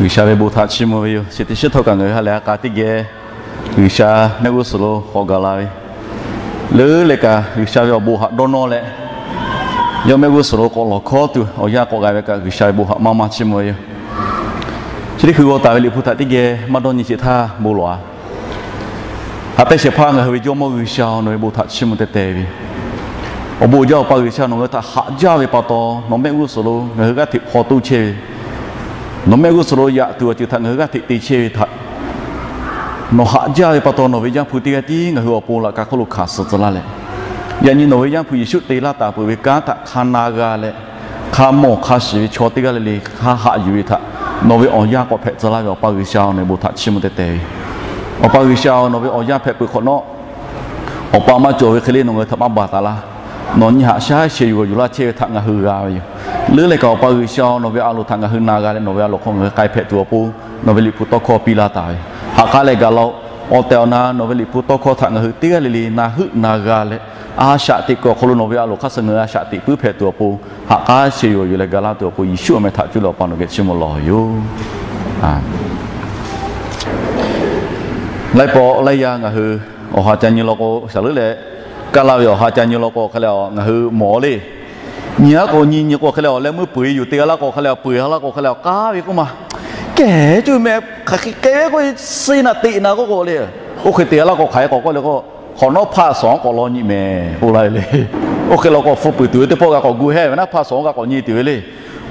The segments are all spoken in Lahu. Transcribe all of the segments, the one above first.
G'uiˬsha ve bon htaꞈ chiˇ mvuh ve yoˬ. Chi teˇ shiˉ htawˇ kaꞈ ngaˬ hui ha lehˬ a k'a teˇ geh G'uiˬsha mehˆ g'uˇ suhˍ lo k'awꞈ gaˬ la ve, leuˉ leh kaꞈ G'uiˬsha ve awˬ bon haꞈ dawˇ nawˇ leh, yawˇ mehˆ g'uˇ suhˍ lo k'awꞈ lawˬ hkawˉ tuˬ awˬ yanˇ k'awꞈ g'a ve kaꞈ G'uiˬsha ve bon haꞈ maˇ maˇ chiˇ mvuh ve yoˬ. Chi teˇ hkui g'aw taˍ ve Liꞈ hpu htaꞈ teˇ geh maˇ dawˇ nyi sheˍ htaˇ bon lawˬ-a. Haꞈ pehnˇ shehˍ hpaˇ ngaˬ hui ve Jawˇmawˇ G'uiˬsha-oˬ, nawˬ ve bon htaꞈ chiˇ mvuh teh teh ve. Awˬ bon uiˍ jaˇ Awˬ pa G'uiˬsha, nawˬ ngaˬ hui htaꞈ haꞈ jaˇ ve pa taw nawˬ mehˆ g'uˇ suhˍ lo ngaˬ hui g'aˇ hteꞈ hpaw toˇ chehˇ ve, nawˬ mehˆ g'uˇ suhˍ lo yaꞈ tuˬ awˬ ceuˬ htaꞈ ngaˬ hui g'aˇ hteꞈ te chehˇ ve htaꞈ nawˬ haꞈ jaˇ ve pa taw, nawˬ ve Yaˇ hpu teˇ g'aˇ tiˉ ngaˬ hui awˬ pon laꞈ ka hk'oˆ lo hkanˍ suh tcuh laˇ leh, yaꞈ nyi nawˬ ve Yaˇ hpu Yeˍsuˆ te laˇ taˍ peuˬ ve kanˉ htaꞈ hk'a na g'a leh, hk'a mawˬ hk'a shiˍ ve chaw teˇ g'aˇ le le hk'a haꞈ yuˬ ve htaꞈ nawˬ ve awˬ yanˇ k'awꞈ hpehꞈ tcuh laˇ ve Awˬ pa G'uiˬsha-oˬ, nawˬ ve bon htaꞈ chiˇ mvuh teh teh ve. Awˬ pa G'uiˬsha-oˬ, nawˬ ve awˬ yanˇ hpehꞈ peuˬ hk'awꞈ nawˉ, Awˬ pa maˇ cawˬ ve hk'e le nawˬ ngaˬ hui htaꞈ maˇ baˬ taˍ laˇ. Nawˬ nyiˇ haꞈ shaˉ sheh yuˬ g'awˬ yuˬ laˇ chehˇ ve htaꞈ ngaˬ hui g'a ve yoˬ. Leuˉ leh kaꞈ Awˬ pa G'uiˬsha-oˬ, nawˬ ve a loˍ htaꞈ ngaˬ hui na g'a leh nawˬ ve a loˍ hk'aw ngaˬ hui k'ai hpehꞈ tuˬ awˬ pon nawˬ ve Liꞈ hpu tawˇ hkawˇ piˇ laˇ taˍ ve, haꞈ k'aˉ leh gaˬ laˇ-oˆ. Awˬ tehˬ awˬ na nawˬ ve Liꞈ hpu tawˇ hkawˇ htaꞈ ngaˬ hui teˇ g'aˇ le le na heuˆ na g'a leh, a shaꞈ teꞈ kuiˬ awˬ hk'aw lo nawˬ ve a loˍ hk'aˇ suh ngaˬ hui a shaꞈ teꞈ puiˉ hpehꞈ tuˬ awˬ pon, haꞈ k'aˉ sheh yuˬ g'awˬ yuˬ leh gaˬ laˇ tuˬ awˬ pon Yeˍsuˆ awˬ meh htaꞈ cuˇ leh Awˬ pa nawˬ geh chiˇ mvuh lawˬ ve yoˬ. Laiˉ pawˆ laiˉ yaˇ ngaˬ hui awˬ ha ca nyi law k'o, shaˍ leuˉ leh kaˇ laˇ ve awˬ ha ca nyi law k'o hk'e leh ngaˬ hui mawˬ le. Nyi aˉ k'o nyi, nyi k'o hk'e leh awˬ leh meuˇ peu-eˬ yuˬ te g'a laˇ k'o hk'e leh, peu-eˬ ha laˇ k'o hk'e leh, k'aˉ ve k'oˆ ma, kehˬ cuˇ meh, hk'aˬ hk'e k'ai ve k'oˆ, suh naꞈ teꞈ na k'oˆ k'o le. Oˇ hk'e te g'a laˇ k'o hk'aˬ hk'e k'awꞈ k'oˆ le k'o, hk'awꞈ nawˉ hpaˇ suhˍ k'awꞈ law nyi mehˍ k'oˆ laˇ ve le. Oˇ hk'e law k'o hpu puiˍ tuˬ ve teˇ pawˆ g'a k'awꞈ gu hehˇ ve naˉ, hpaˇ suhˍ g'a k'awꞈ nyi tuˬ ve le.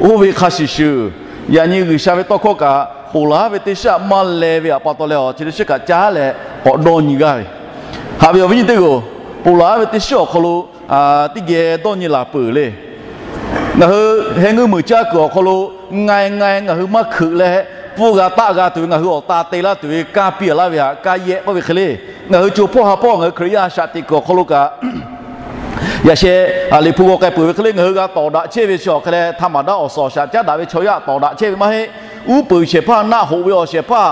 Oˇ ve hk'a shuˍ shuˍ, yaꞈ nyi G'uiˬsha ve tawˇ hkawˇ kaꞈ ponˬ laˬ ve teˇ shiˉ aꞈ maˇ leh ve awˬ pa taw leh, chi teˇ shiˉ kaꞈ caˉ leh k'awꞈ dawˇ nyi gaˇ ve. Haꞈ ve awˬ viˉ nyi teˇ g'aˇ, ponˬ laˬ ve teˇ shiˉ awˬ hk'aw lo teˇ geh dawˇ nyi laˬ peuˬ le. Ngaˬ hui heh ngeuˇ meunˍ caˇ kuiˬ awˬ hk'aw lo ngai ngai ngaˬ hui maˇ hkeuꞈ leh, pfuhˇ g'a taˆ g'a tuˬ ve ngaˬ hui awˬ ta te laˇ tuˬ ve kanˇ piˇ laˇ ve htaꞈ kanˇ yehˆ k'oˆ ve hk'e le. Ngaˬ hui co hpawˇ ha hpawˇ ngaˬ hui Hkriꞈ yaˇ a shaꞈ teꞈ kuiˬ awˬ hk'aw lo kaꞈ, yaꞈ sheh Liꞈ hpu g'aw k'ai peuˬ ve hk'e le, ngaˬ hui g'a tawˍ daꞈ chehˇ ve chi awˬ hk'e leh, htaˇ maˍ daꞈ awˬ suhˍ awˬ shaꞈ caˉ daꞈ ve chaw yaˇ tawˍ daꞈ chehˇ ve maˇ heˆ. Uˉ peunˍ shehˍ hpaˇ, naˆ hoꞈ ve awˬ shehˍ hpaˇ,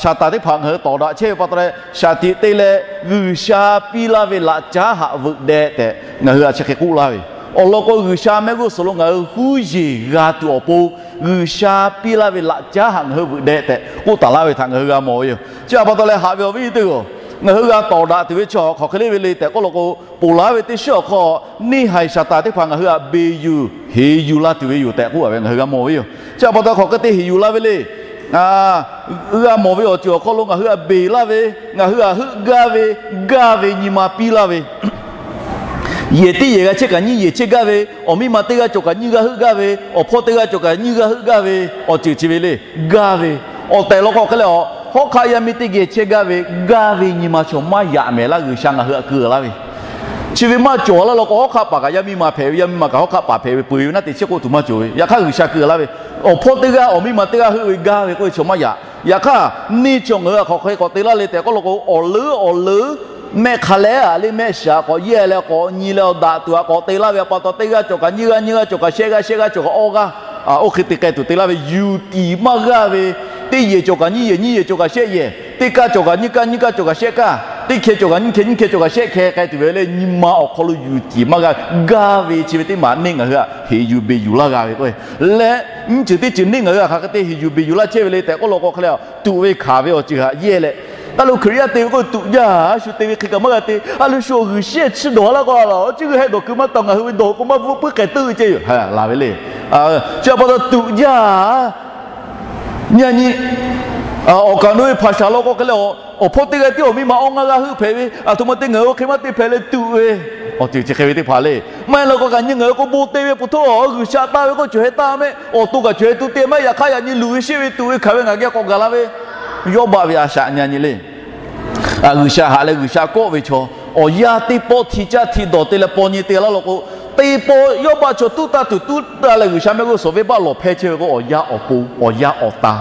Saˍtanˍ teˇ hpaˍ ngaˬ hui tawˍ daꞈ chehˇ ve pa taw leh, shaˍ tiꞈ te leh G'uiˬsha piˇ laˇ ve laꞈ caˉ haꞈ veuꞈ deh tehꞈ ngaˬ hui a chi hk'e k'oˆ laˇ ve. Awˬ lawn k'o, G'uiˬsha mehˆ g'uˇ suhˍ lo ngaˬ hui huˉ yeˬ g'a tuˬ awˬ pon, G'uiˬsha piˇ laˇ ve laꞈ caˉ haꞈ ngaˬ hui veuꞈ deh tehꞈ k'oˆ taˍ laˇ ve htaꞈ ngaˬ hui g'a mawˬ ve yoˬ. Chi a pa taw leh haꞈ ve awˬ viˉ nyi teˇ g'aˇ, ngaˬ hui g'a tawˍ daꞈ tuˬ ve chi hk'aˬ hk'e le ve le tehꞈ k'oˆ law k'o, ponˬ laˬ ve teˇ shiˉ awˬ hk'aw neˇ haiˬ Saˍtanˍ teˇ hpaˍ ngaˬ hui htaꞈ beˬ yuˬ heˍ yuˬ la tuˬ ve yoˬ tehꞈ k'oˆ a ve ngaˬ hui g'a mawˬ ve yoˬ. Chi a pa taw hk'aˬ hk'e te heˍ yuˬ la ve le. G'a mawˬ ve awˬ ceuˬ awˬ hk'aw lo ngaˬ hui htaꞈ beˬ laˇ ve, ngaˬ hui htaꞈ heuˆ gaˇ ve, gaˇ ve nyi ma piˇ laˇ ve, yehˬ teˇ yehˬ g'a chehˇ kaꞈ nyiˇ yehˬ chehˇ gaˇ ve, awˬ miˇ ma teˇ g'aˇ cawˬ kaꞈ nyiˇ g'aˇ heuˆ gaˇ ve, awˬ hpawˇ teˇ g'aˇ cawˬ kaꞈ nyiˇ g'aˇ heuˆ gaˇ ve, awˬ ceuˬ chi ve le, gaˇ ve. Awˬ tehˬ law k'o hk'e leh, hawˉ hk'aˆ yaˇ miˇ teˇ geh chehˇ gaˇ ve, gaˇ ve nyi ma chaw maˇ yaꞈ mehˍ laˇ G'uiˬsha ngaˬ hui htaꞈ keu laˇ ve. Chi ve maˇ cawˬ laˇ law k'o, hawˉ hk'aˆ paˍ kaꞈ yaˇ miˇ ma hpehꞈ ve, yaˇ miˇ ma kaꞈ hawˉ hk'aˆ paˍ hpehꞈ ve, peu-eˬ ve naˉ te chehˇ k'oˆ tuˬ maˇ cawˬ ve. Yaꞈ hk'aˇ G'uiˬsha keu laˇ ve, awˬ hpawˇ teˇ g'aˇ awˬ miˇ ma teˇ g'aˇ heuˆ ve gaˇ ve k'oˆ ve chaw maˇ yaꞈ. Yaꞈ hk'aˇ neˇ chaw ngaˬ hui htaꞈ hk'aˬ hk'e k'awꞈ te laˇ le tehꞈ k'oˆ law k'o, awˬ leuˉ awˬ leuˉ mehˆ hk'a leh a le mehˆ shiˍ k'awꞈ yehˇ leh k'awꞈ nyi leh awˬ daꞈ tuˬ htaꞈ k'awꞈ te laˇ ve awˬ pa taw, teˇ g'aˇ cawˬ kaꞈ nyiˇ g'aˇ, nyiˇ g'aˇ cawˬ kaꞈ shehˆ g'aˇ, shehˆ g'aˇ cawˬ kaꞈ awˇ g'aˇ, oˇ hk'e te k'ai tuˬ te laˇ ve yuˬ tiˍ maˇ g'aˇ ve, teˇ yehˬ cawˬ kaꞈ nyiˇ yehˬ, nyiˇ yehˬ cawˬ kaꞈ shehˆ yehˬ, teˇ kaˇ cawˬ kaꞈ nyiˇ kaˇ, nyiˇ kaˇ cawˬ kaꞈ shehˆ kaˇ, teˇ hkeh cawˬ kaꞈ nyiˇ hkeh, nyiˇ hkeh cawˬ kaꞈ shehˆ hkeh k'ai tuˬ ve le, nyi ma awˬ hk'aw lo yuˬ tiˍ maˇ g'aˇ, gaˇ ve chi ve teˇ maˬ neˇ ngaˬ hui htaꞈ heˍ yuˬ beˬ yuˬ laˇ g'a ve k'o, leh nyiˇ ceuˬ teˇ ceuˬ neˇ ngaˬ hui htaꞈ hk'aˬ hk'e te heˍ yuˬ beˬ yuˬ laˇ chehˇ ve le tehꞈ k'oˆ law k'o hk'e leh, tuꞈ ve hkanˍ ve awˬ ceuˬ htaꞈ yehˇ leh, taˇ lo Hkriꞈ yaˇ te ve k'o tuꞈ jaˇ, a shu te ve hk'e kaꞈ maˇ g'a te, a lo shu awˬ g'uiˬ shehˆ chiˇ dawˬ laˇ k'o a la, chi g'uiˬ heh dawˬ kuiˬ maˇ taw, ngaˬ hui ve dawˬ k'o maˇ bvuhˆ puiˉ k'ai teuˆ ceh yoˬ, laˬ ve le. Chi a pa taw tuꞈ jaˇ, nyi a nyi, awˬ kaˍ nu ve hpaˍ shaˍ law k'o hk'e leh, awˬ hpawˇ teˇ g'aˇ tiˉ awˬ miˇ ma awˇ ngaˇ g'aˇ heuˆ hpehꞈ ve, aˬ htoꞈ ma te ngaˬ hui oˇ hk'e maˇ te hpehꞈ leh tuꞈ ve, awˬ ceuˬ chi hk'e ve teˇ hpaˍ le. Maˇ heˆ law k'o kaꞈ nyi ngaˬ hui k'o bon te ve p'u htoˇ, G'uiˬsha taˇ ve k'oˆ cawˬ heh taˇ mehˆ, awˬ to kaꞈ cawˬ heh to te mehˆ, yaꞈ hk'aˇ yaꞈ nyi luˬ ve sheˆ ve tuꞈ ve hkanˍ ve ngaˬ geh k'awꞈ gaˬ la ve, Yawˇbaˆ ve a shaꞈ nyi a nyi le. G'uiˬsha haꞈ leh G'uiˬsha kawˆ ve chaw, awˬ yanˇ teˇ pawˆ hti caˇ hti dawˬ te leh paw nyi te laˇ law k'o, teˇ pawˆ Yawˇbaˆ chaw tuˉ taˇ tuˬ tuˉ taˇ leh G'uiˬsha mehˆ g'uˇ suhˍ venˇbaˆ lawˬ hpehˇ chehˇ ve k'o, awˬ yanˇ awˬ pon, awˬ yanˇ awˬ ta,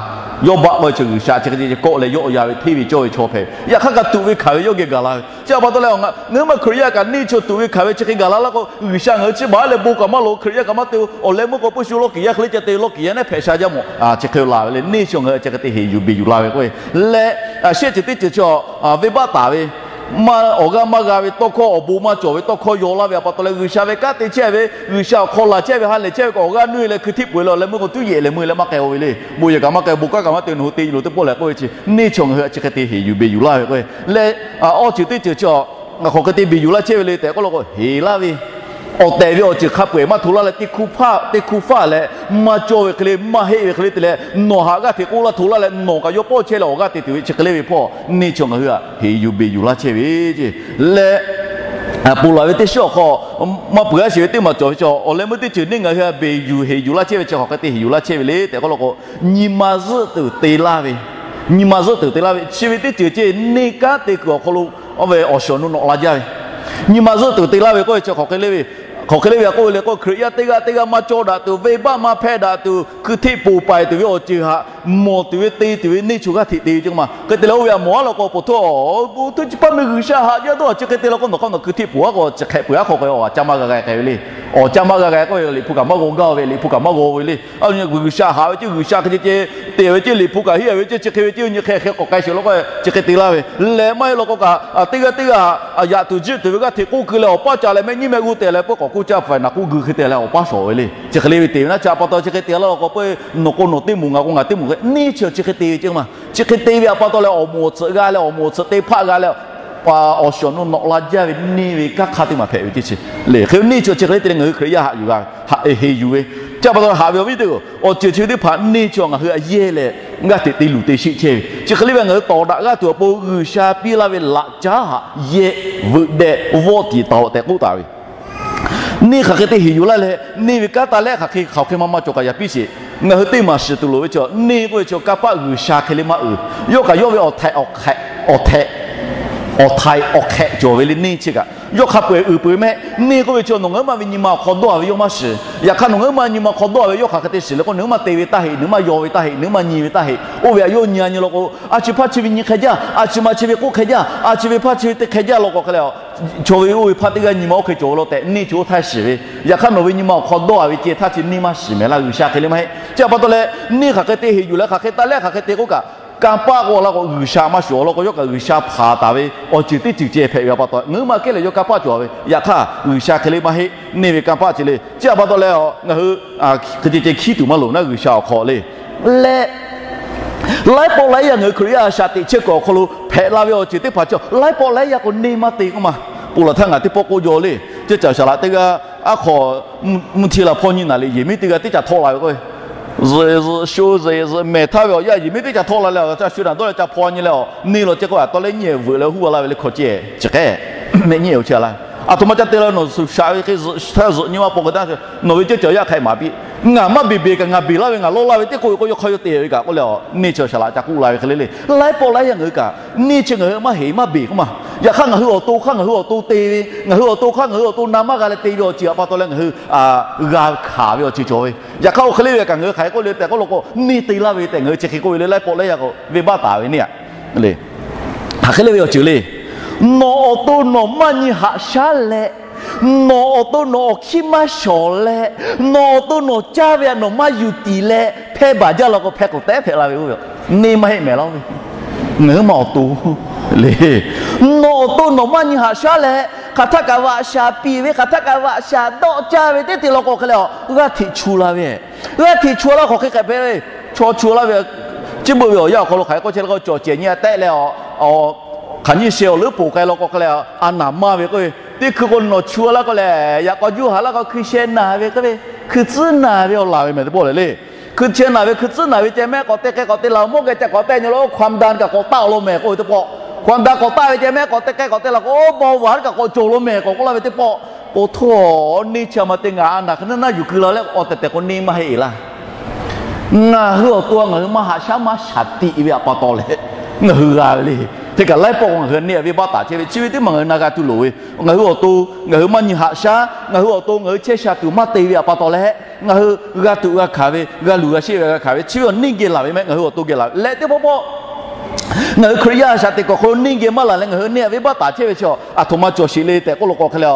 Yawˇbaˆ k'oˆ ve chaw G'uiˬsha chi hk'e te kawˆ leh yawˆ ya ve hteˇ ve cawˇ ve chaw hpehꞈ ve. Yaꞈ hk'aˇ kaꞈ tuꞈ ve hkanˍ ve yawˇ geh gaˬ la ve. Chi a pa taw leh ngaˬ hui ma Hkriꞈ yaˇ kaꞈ neˇ chaw tuꞈ ve hkanˍ ve chi hk'e gaˬ la laˇ k'o, G'uiˬsha ngaˬ hui chi baˬ leh bon kaꞈ maˇ loˍ, Hkriꞈ yaˇ kaꞈ maˇ te, awˬ leh meuˇ k'o peu shu lawˇ kiˍ yaˇ hk'e le ca te, lawˇ kiˍ yaˇ neˉ hpehꞈ sha jaˇ mawˬ. Chi hk'e laˬ ve le, neˇ chaw ngaˬ hui chi hk'e te heˍ yuˬ beˬ yuˬ la ve k'o, leh shehˆ ceuˬ teˇ ceuˬ chi venˇbaˆ taˍ ve maˇ awˬ g'aˇ maˇ g'a ve tawˇ hkawˇ, awˬ bon maˇ cawˬ ve tawˇ hkawˇ yaw laˇ ve a pa taw leh, G'uiˬsha ve kanˉ te chehˇ ve, G'uiˬsha awˬ hk'aw laˬ chehˇ ve, ha lehˬ chehˇ ve kaꞈ awˬ g'aˇ nuˇ e leh hkui htiˆ peuˬ e leh awˬ leh meuˇ k'o tuˉ yehˬ leh meuˇ leh maˇ k'ai-o ve le. Bon yehˬ kaꞈ maˇ k'ai, bon kanˉ kaꞈ maˇ te, nawˬ hui te lo teˇ pawˆ leh k'oˆ ve chi neˇ chaw ngaˬ hui a chi hk'e te heˍ yuˬ beˬ yuˬ laˇ ve k'o leh, awˬ ceuˬ teˇ ceuˬ chi awˬ hk'aˬ hk'e te beˬ yuˬ laˇ chehˇ ve le tehꞈ k'oˆ law k'o, heˍ laˇ ve awˬ tehˬ ve awˬ ceuˬ hk'a peu-eˬ maˇ hto laˇ leh, teˇ hkuˇ hpaˆ teˇ hkuˇ hpaˆ leh maˇ cawˇ ve hk'e le, maˇ heˆ ve hk'e le te leh, nawˬ haꞈ g'aˇ hteꞈ k'oˆ laˇ hto laˇ leh nawˬ kaꞈ yawˇ pawˆ chehˇ leh awˬ g'aˇ te tuˬ ve chi hk'e le ve hpawˇ neˇ chaw ngaˬ hui a heˍ yuˬ beˬ yuˬ laˇ chehˇ ve ce. Leh ponˬ laˬ ve teˇ shiˉ awˬ hk'aw maˇ peuˬ a sheˍ ve teˇ maˬ cawˬ ve chi awˬ leh meuˇ teˇ ceuˬ neˇ ngaˬ hui a beˬ yuˬ heˍ yuˬ laˇ chehˇ ve chi hk'aˬ hk'e te heˍ yuˬ laˇ chehˇ ve le tehꞈ k'oˆ law k'o, nyi ma zuhˆ tuˬ te laˇ ve, nyi ma zuhˆ tuˬ te laˇ ve chi ve teˇ ceuˬ ce neˇ kanˉ te kuiˬ awˬ hk'aw lo oˇ ve awˬ shawˍ nu nawꞈ la jaˇ ve, nyi ma zuhˆ tuˬ te laˇ ve k'oˆ ve chi hk'aˬ hk'e le ve, hk'aˬ hk'e le ve a k'oˆ ve le k'o, Hkriꞈ yaˇ teˇ g'aˇ teˇ g'aˇ maˇ cawˇ daꞈ tuˬ, venˇbaˆ maˇ hpehˇ daꞈ tuˬ, hkui htiˆ ponˬ paiˍ tuˬ ve awˬ ceuˬ haꞈ mawˬ tuˬ ve te tuˬ ve neˇ chaw g'aˇ hteꞈ te ve ce ma. Hk'e te leh oˇ ve a mawˬ a law k'o, po htawˇ, po htawˇ chi pa meh G'uiˬsha haꞈ jaˇ dawˇ a chi hk'e te law k'o, nawˬ hk'aˇ nawˬ hkui htiˆ ponˬ a k'o chi hk'e peuˬ a hk'aw k'o, awˬ caˇ maˇ g'a g'a k'ai ve le. Awˬ caˇ maˇ g'a g'a k'oˆ ve, liꞈ hpu kaꞈ maˇ g'aw gaˇ ve, liꞈ hpu kaꞈ maˇ g'aw ve le. G'uiˬsha haꞈ ve ce, G'uiˬsha hk'e ce ce te ve ce, liꞈ hpu kaꞈ heˆ ve ce, chi hk'e ve ce, nyi hk'e hk'e k'awꞈ k'ai sheˍ law k'o, chi hk'e te laˇ ve lehˬ maˇ heˆ law k'o kaꞈ, teˇ g'aˇ teˇ g'aˇ yaꞈ tuˬ jiˆ tuˬ ve g'aˇ hteꞈ k'oˆ keu leh awˬ paˇ ca leh mehˆ nyiˉ mehˆ g'uˇ tehꞈ leh peuˬ k'awꞈ k'oˆ caˇ pfuhˍ naˬ k'oˆ geu hk'e te leh awˬ paˇ shawˍ ve le. Chi hk'e le ve te ve naˉ chi a pa taw chi hk'e te laˇ law k'o, peuˬ nawˬ k'o nawˬ teˇ moˍ ngaˬ k'o ngaˬ teˇ moˍ hk'e neˇ chi chi hk'e te ve ce ma. Chi hk'e te ve a pa taw leh awˬ moˍ awˬ tsuhꞈ g'a leh awˬ moˍ awˬ tsuhꞈ te hpaˆ g'a leh awˬ shawˍ nu nawꞈ la jaˇ ve neˇ ve kanˉ hk'aˇ teˇ maˬ hpehꞈ ve teˇ chi le. Hk'e neˇ chi chi hk'e le te leh ngaˬ hui Hkriꞈ yaˇ haꞈ yuˬ g'a ve, heˍ yuˬ ve, chi a pa taw haꞈ ve awˬ viˉ teˇ hpaˍ, awˬ ceuˬ chi ve teˇ hpaˍ neˇ chi ngaˬ hui a yehˇ leh g'aˇ hteꞈ te luˬ te sheˆ chehˇ ve chi hk'e le ve ngaˬ hui tawˍ daꞈ g'aˇ tuˬ awˬ pon G'uiˬsha piˇ laˇ ve laꞈ caˉ haꞈ yehˇ veuꞈ deh vawˆ tiˍ taˍ tehꞈ k'oˆ taˍ ve neˇ hk'aˬ hk'e te heˍ yuˬ laˇ leh, neˇ ve kanˉ taˇ lehˆ hk'aˬ hk'e hk'aˬ hk'e maˇ maˇ cawˬ kaꞈ yaꞈ piˇ sheˍ. Ngaˬ hui teˇ maˬ shiˍ tuˬ loˍ ve chi, neˇ k'oˆ ve chi kanˇ paˆ G'uiˬsha hk'e le maˇ uiˍ. Yawˇ kaꞈ yawˇ ve awˬ htaiꞈ awˬ hk'ehꞈ, awˬ htaiꞈ, awˬ htaiꞈ awˬ hk'ehꞈ cawˬ ve le neˇ chi kaꞈ. Yawˇ hk'a peu-eˬ uiˍ peu-eˬ mehˆ. Neˇ k'oˆ ve chi nawˬ ngaˬ hui ma ve nyi ma awˬ hk'aw dawˇ ve yawˇ maˇ shiˍ. Yaꞈ hk'aˇ nawˬ ngaˬ hui ma nyi ma awˬ hk'aw dawˇ ve yawˇ hk'aˬ hk'e te shiˍ le k'o, nawˬ ngaˬ hui ma te ve taˇ heˆ, nawˬ ngaˬ hui ma yaw ve taˇ heˆ, nawˬ ngaˬ hui ma nyi ve taˇ heˆ. Oˇ ve a yawˇ nyi a nyi law k'o, a chi hpaˇ chi ve nyi hk'e jaˇ, a chi ma chi ve k'oˆ hk'e jaˇ, a chi ve hpaˇ chi ve te hk'e jaˇ law k'o hk'e le, chaw ve oˇ ve hpaˇ teˇ g'aˇ nyi ma oˇ hk'e cawˬ ve law tehꞈ neˇ chi oˇ htaˇ shiˍ ve. Yaꞈ hk'aˇ nawˬ ve nyi ma awˬ hk'aw dawˇ ve ce htaˇ chi neˇ maˇ shiˍ mehˍ laˇ, G'uiˬsha hk'e le maˇ heˆ. Chi a pa taw leh neˇ hk'aˬ hk'e te heˍ yuˬ leh hk'aˬ hk'e taˇ lehˆ hk'aˬ hk'e te k'oˆ kaꞈ, kanˇ paˆ k'oˆ laˇ k'o G'uiˬsha maˇ shiˍ awˬ lawn k'o, yawˇ kaꞈ G'uiˬsha hpanˍ taˍ ve awˬ ceuˬ teˇ ceuˬ ceh hpehꞈ ve a pa taw, ngaˬ hui ma kehˉ lehˬ yawˇ kanˇ paˆ cawˬ ve. Yaꞈ hk'aˇ G'uiˬsha hk'e le maˇ heˆ, neˇ ve kanˇ paˆ ce le. Chi a pa taw leh ngaˬ hui hk'e ce ce hkiˉ tuˬ maˇ loˍ naˉ G'uiˬsha awˬ hk'aw le. Leh laiˉ pawˆ laiˉ yaˇ ngaˬ hui Hkriꞈ yaˇ shaꞈ teꞈ chehˇ kuiˬ awˬ hk'aw lo hpehꞈ la ve awˬ ceuˬ teˇ hpaˍ chi laiˉ pawˆ laiˉ yaˇ k'o neˇ maˇ te k'oˆ ma. Ponˬ laˬ htaˇ ngaˬ teˇ pawˆ k'oˆ jaw le. Ceˇ caˬ shaˍ laꞈ teˇ g'aˇ aˉ hk'aw mvuhˇ htiˇ la hpawˇ nyi naˍ liꞈ yehˬ miˉ teˇ g'aˇ teˇ caˬ htawˆ la ve k'o, zuhꞈ zuhꞈ sho zuhꞈ zuhꞈ mehˬ htaˇ ve awˬ yaˇ yehˬ miˉ teˇ caˬ htawˆ la leh awˬ ca shu naˬ dawˇ leh ca hpaw nyi leh awˬ neˇ law ceh k'o a taw leh nyi vuiˬ leh huˉ a laˇ ve le hkawˇ ceh chi hk'e mehˆ nyi awˬ chi a laˇ. A htoꞈ ma ca te la nawˬ suhˍ shaꞈ ve hk'e zuhꞈ htaˇ zuhꞈ nyi ma paw k'ai taˇ, nawˬ ve ceˇ caˬ yaˇ hk'aꞈ maˍ piˇ. Ngaˬ maˇ beˬ beˬ kaꞈ ngaˬ beˬ laˇ ve ngaˬ lawˇ laˇ ve teˇ k'oˆ ve k'o yawˇ hk'aˇ yawˇ te ve kaꞈ k'oˆ leh awˬ neˇ chi shaˍ laꞈ ca k'oˆ la ve hk'e le le. Laiˉ pawˆ laiˉ yaˇ ngaˬ hui kaꞈ neˇ chi ngaˬ hui maˇ heˍ maˇ beˬ k'oˆ ma. Yaꞈ hk'aˇ ngaˬ hui awˬ to hk'aˇ ngaˬ hui awˬ to te ve, ngaˬ hui awˬ to hk'aˇ ngaˬ hui awˬ to na maˇ g'a leh te ve awˬ ceuˬ a pa taw leh ngaˬ hui g'a hkanˍ ve awˬ ceuˬ cawˬ ve. Yaꞈ hk'aˇ oˇ hk'e le ve kaꞈ ngaˬ hui hk'aˬ hk'e k'oˆ le tehꞈ k'oˆ law k'o, neˇ te laˇ ve tehꞈ ngaˬ hui chi hk'e k'oˆ ve le. Laiˉ pawˆ laiˉ yaˇ k'o venˇbaˆ taˍ ve neˇ a le. Hk'aˬ hk'e le ve awˬ ceuˬ le. Nawˬ awˬ to nawˬ maˇ nyi haꞈ shaˉ leh, nawˬ awˬ to nawˬ awˬ hkiˇ maˇ shawˍ leh, nawˬ awˬ to nawˬ caˇ ve htaꞈ nawˬ maˇ yuˬ tiˍ leh hpehˇ baˬ jaˇ law k'o, hpehˇ k'oˍ tehˉ hpehꞈ la ve oˇ ve neˇ maˇ heˆ mehˍ laˇ ve. Ngaˬ hui ma awˬ to le. Nawˬ awˬ to nawˬ maˇ nyi haꞈ shaˉ leh, hk'aˬ htaˇ kaꞈ vaꞈ shaˍ piˍ ve, hk'aˬ htaˇ kaꞈ vaꞈ shaˍ dawˆ caˇ ve teˇ te law k'o hk'e leh a, g'aˇ hteꞈ chu la ve. G'aˇ hteꞈ chu laˇ hk'aˬ hk'e hk'e hpehꞈ ve, chaw chu laˇ ve, chi beuꞈ ve awˬ yanˇ awˬ hk'aw lo hk'aˬ hk'e k'oˆ chehˇ le k'o, cawˬ cehˬ nyi a tehˆ leh a, hk'aˬ nyiˇ sheh awˬ leuˉ poˬ k'ai law k'o hk'e leh a, a naˍ maˇ ve k'oˆ ve, teˇ hkui k'o nawˬ chu laˇ k'o lehˬ, yaꞈ k'aw juˇ haˍ laˇ k'o hkui sheh naˍ ve k'oˆ ve, hkui tcuhˉ naˍ ve awˬ laˬ ve mehˍ teˇ pawˆ lehˬ le. Hkui sheh naˍ ve hkui tcuhˉ naˍ ve ceh mehˆ k'awꞈ te k'ai k'awꞈ te la, mawˇ geh ca k'awꞈ tehˆ nyi lo ความดัน kaꞈ k'awꞈ taˆ awˬ law mehˍ k'oˆ ve teˇ pawˆ, ความดัน k'awꞈ taˆ ve ceh mehˆ k'awꞈ te k'ai k'awꞈ te la k'o เบาหวาน kaꞈ k'awꞈ cawˬ law mehˍ k'awꞈ k'oˆ laˇ ve teˇ pawˆ, k'o htawˇ neˇ chi a ma te ngaˬ a naˍ hk'e naˉ naˉ yuˬ keu la leh awˬ tehˬ tehˬ k'o neˇ maˇ heˆ laˇ. Ngaˬ hui awˬ to ngaˬ hui maˇ haꞈ shaˉ maˇ shaˍ tiꞈ ve a pa taw leh ngaˬ hui g'a ve le. Hk'e kaꞈ laiˉ pawˆ k'o ngaˬ hui neˇ a venˇbaˆ taˍ chehˇ ve chi ve teˇ maˬ ngaˬ hui na g'a tuˬ loˍ ve. Ngaˬ hui awˬ to ngaˬ hui maˇ nyi haꞈ shaˉ, ngaˬ hui awˬ to ngaˬ hui chehˇ sha tuˬ maˇ te ve a pa taw leh, ngaˬ hui g'a tuꞈ g'a hkanˍ ve, g'a luˬ g'a sheˆ ve g'a hkanˍ ve chi ve awˬ neˇ geh laˬ ve mehˆ, ngaˬ hui awˬ to geh laˬ ve leh teˇ pawˆ pawˆ Ngaˬ hui Hkriꞈ yaˇ shaꞈ teꞈ kuiˬ awˬ hk'aw lo neˇ geh maˇ laˬ leh ngaˬ hui neˇ a venˇ baˆ taˍ chehˇ ve chi, aˬ htoꞈ ma cawˬ sheˍ le tehꞈ k'oˆ lo k'o hk'e leh,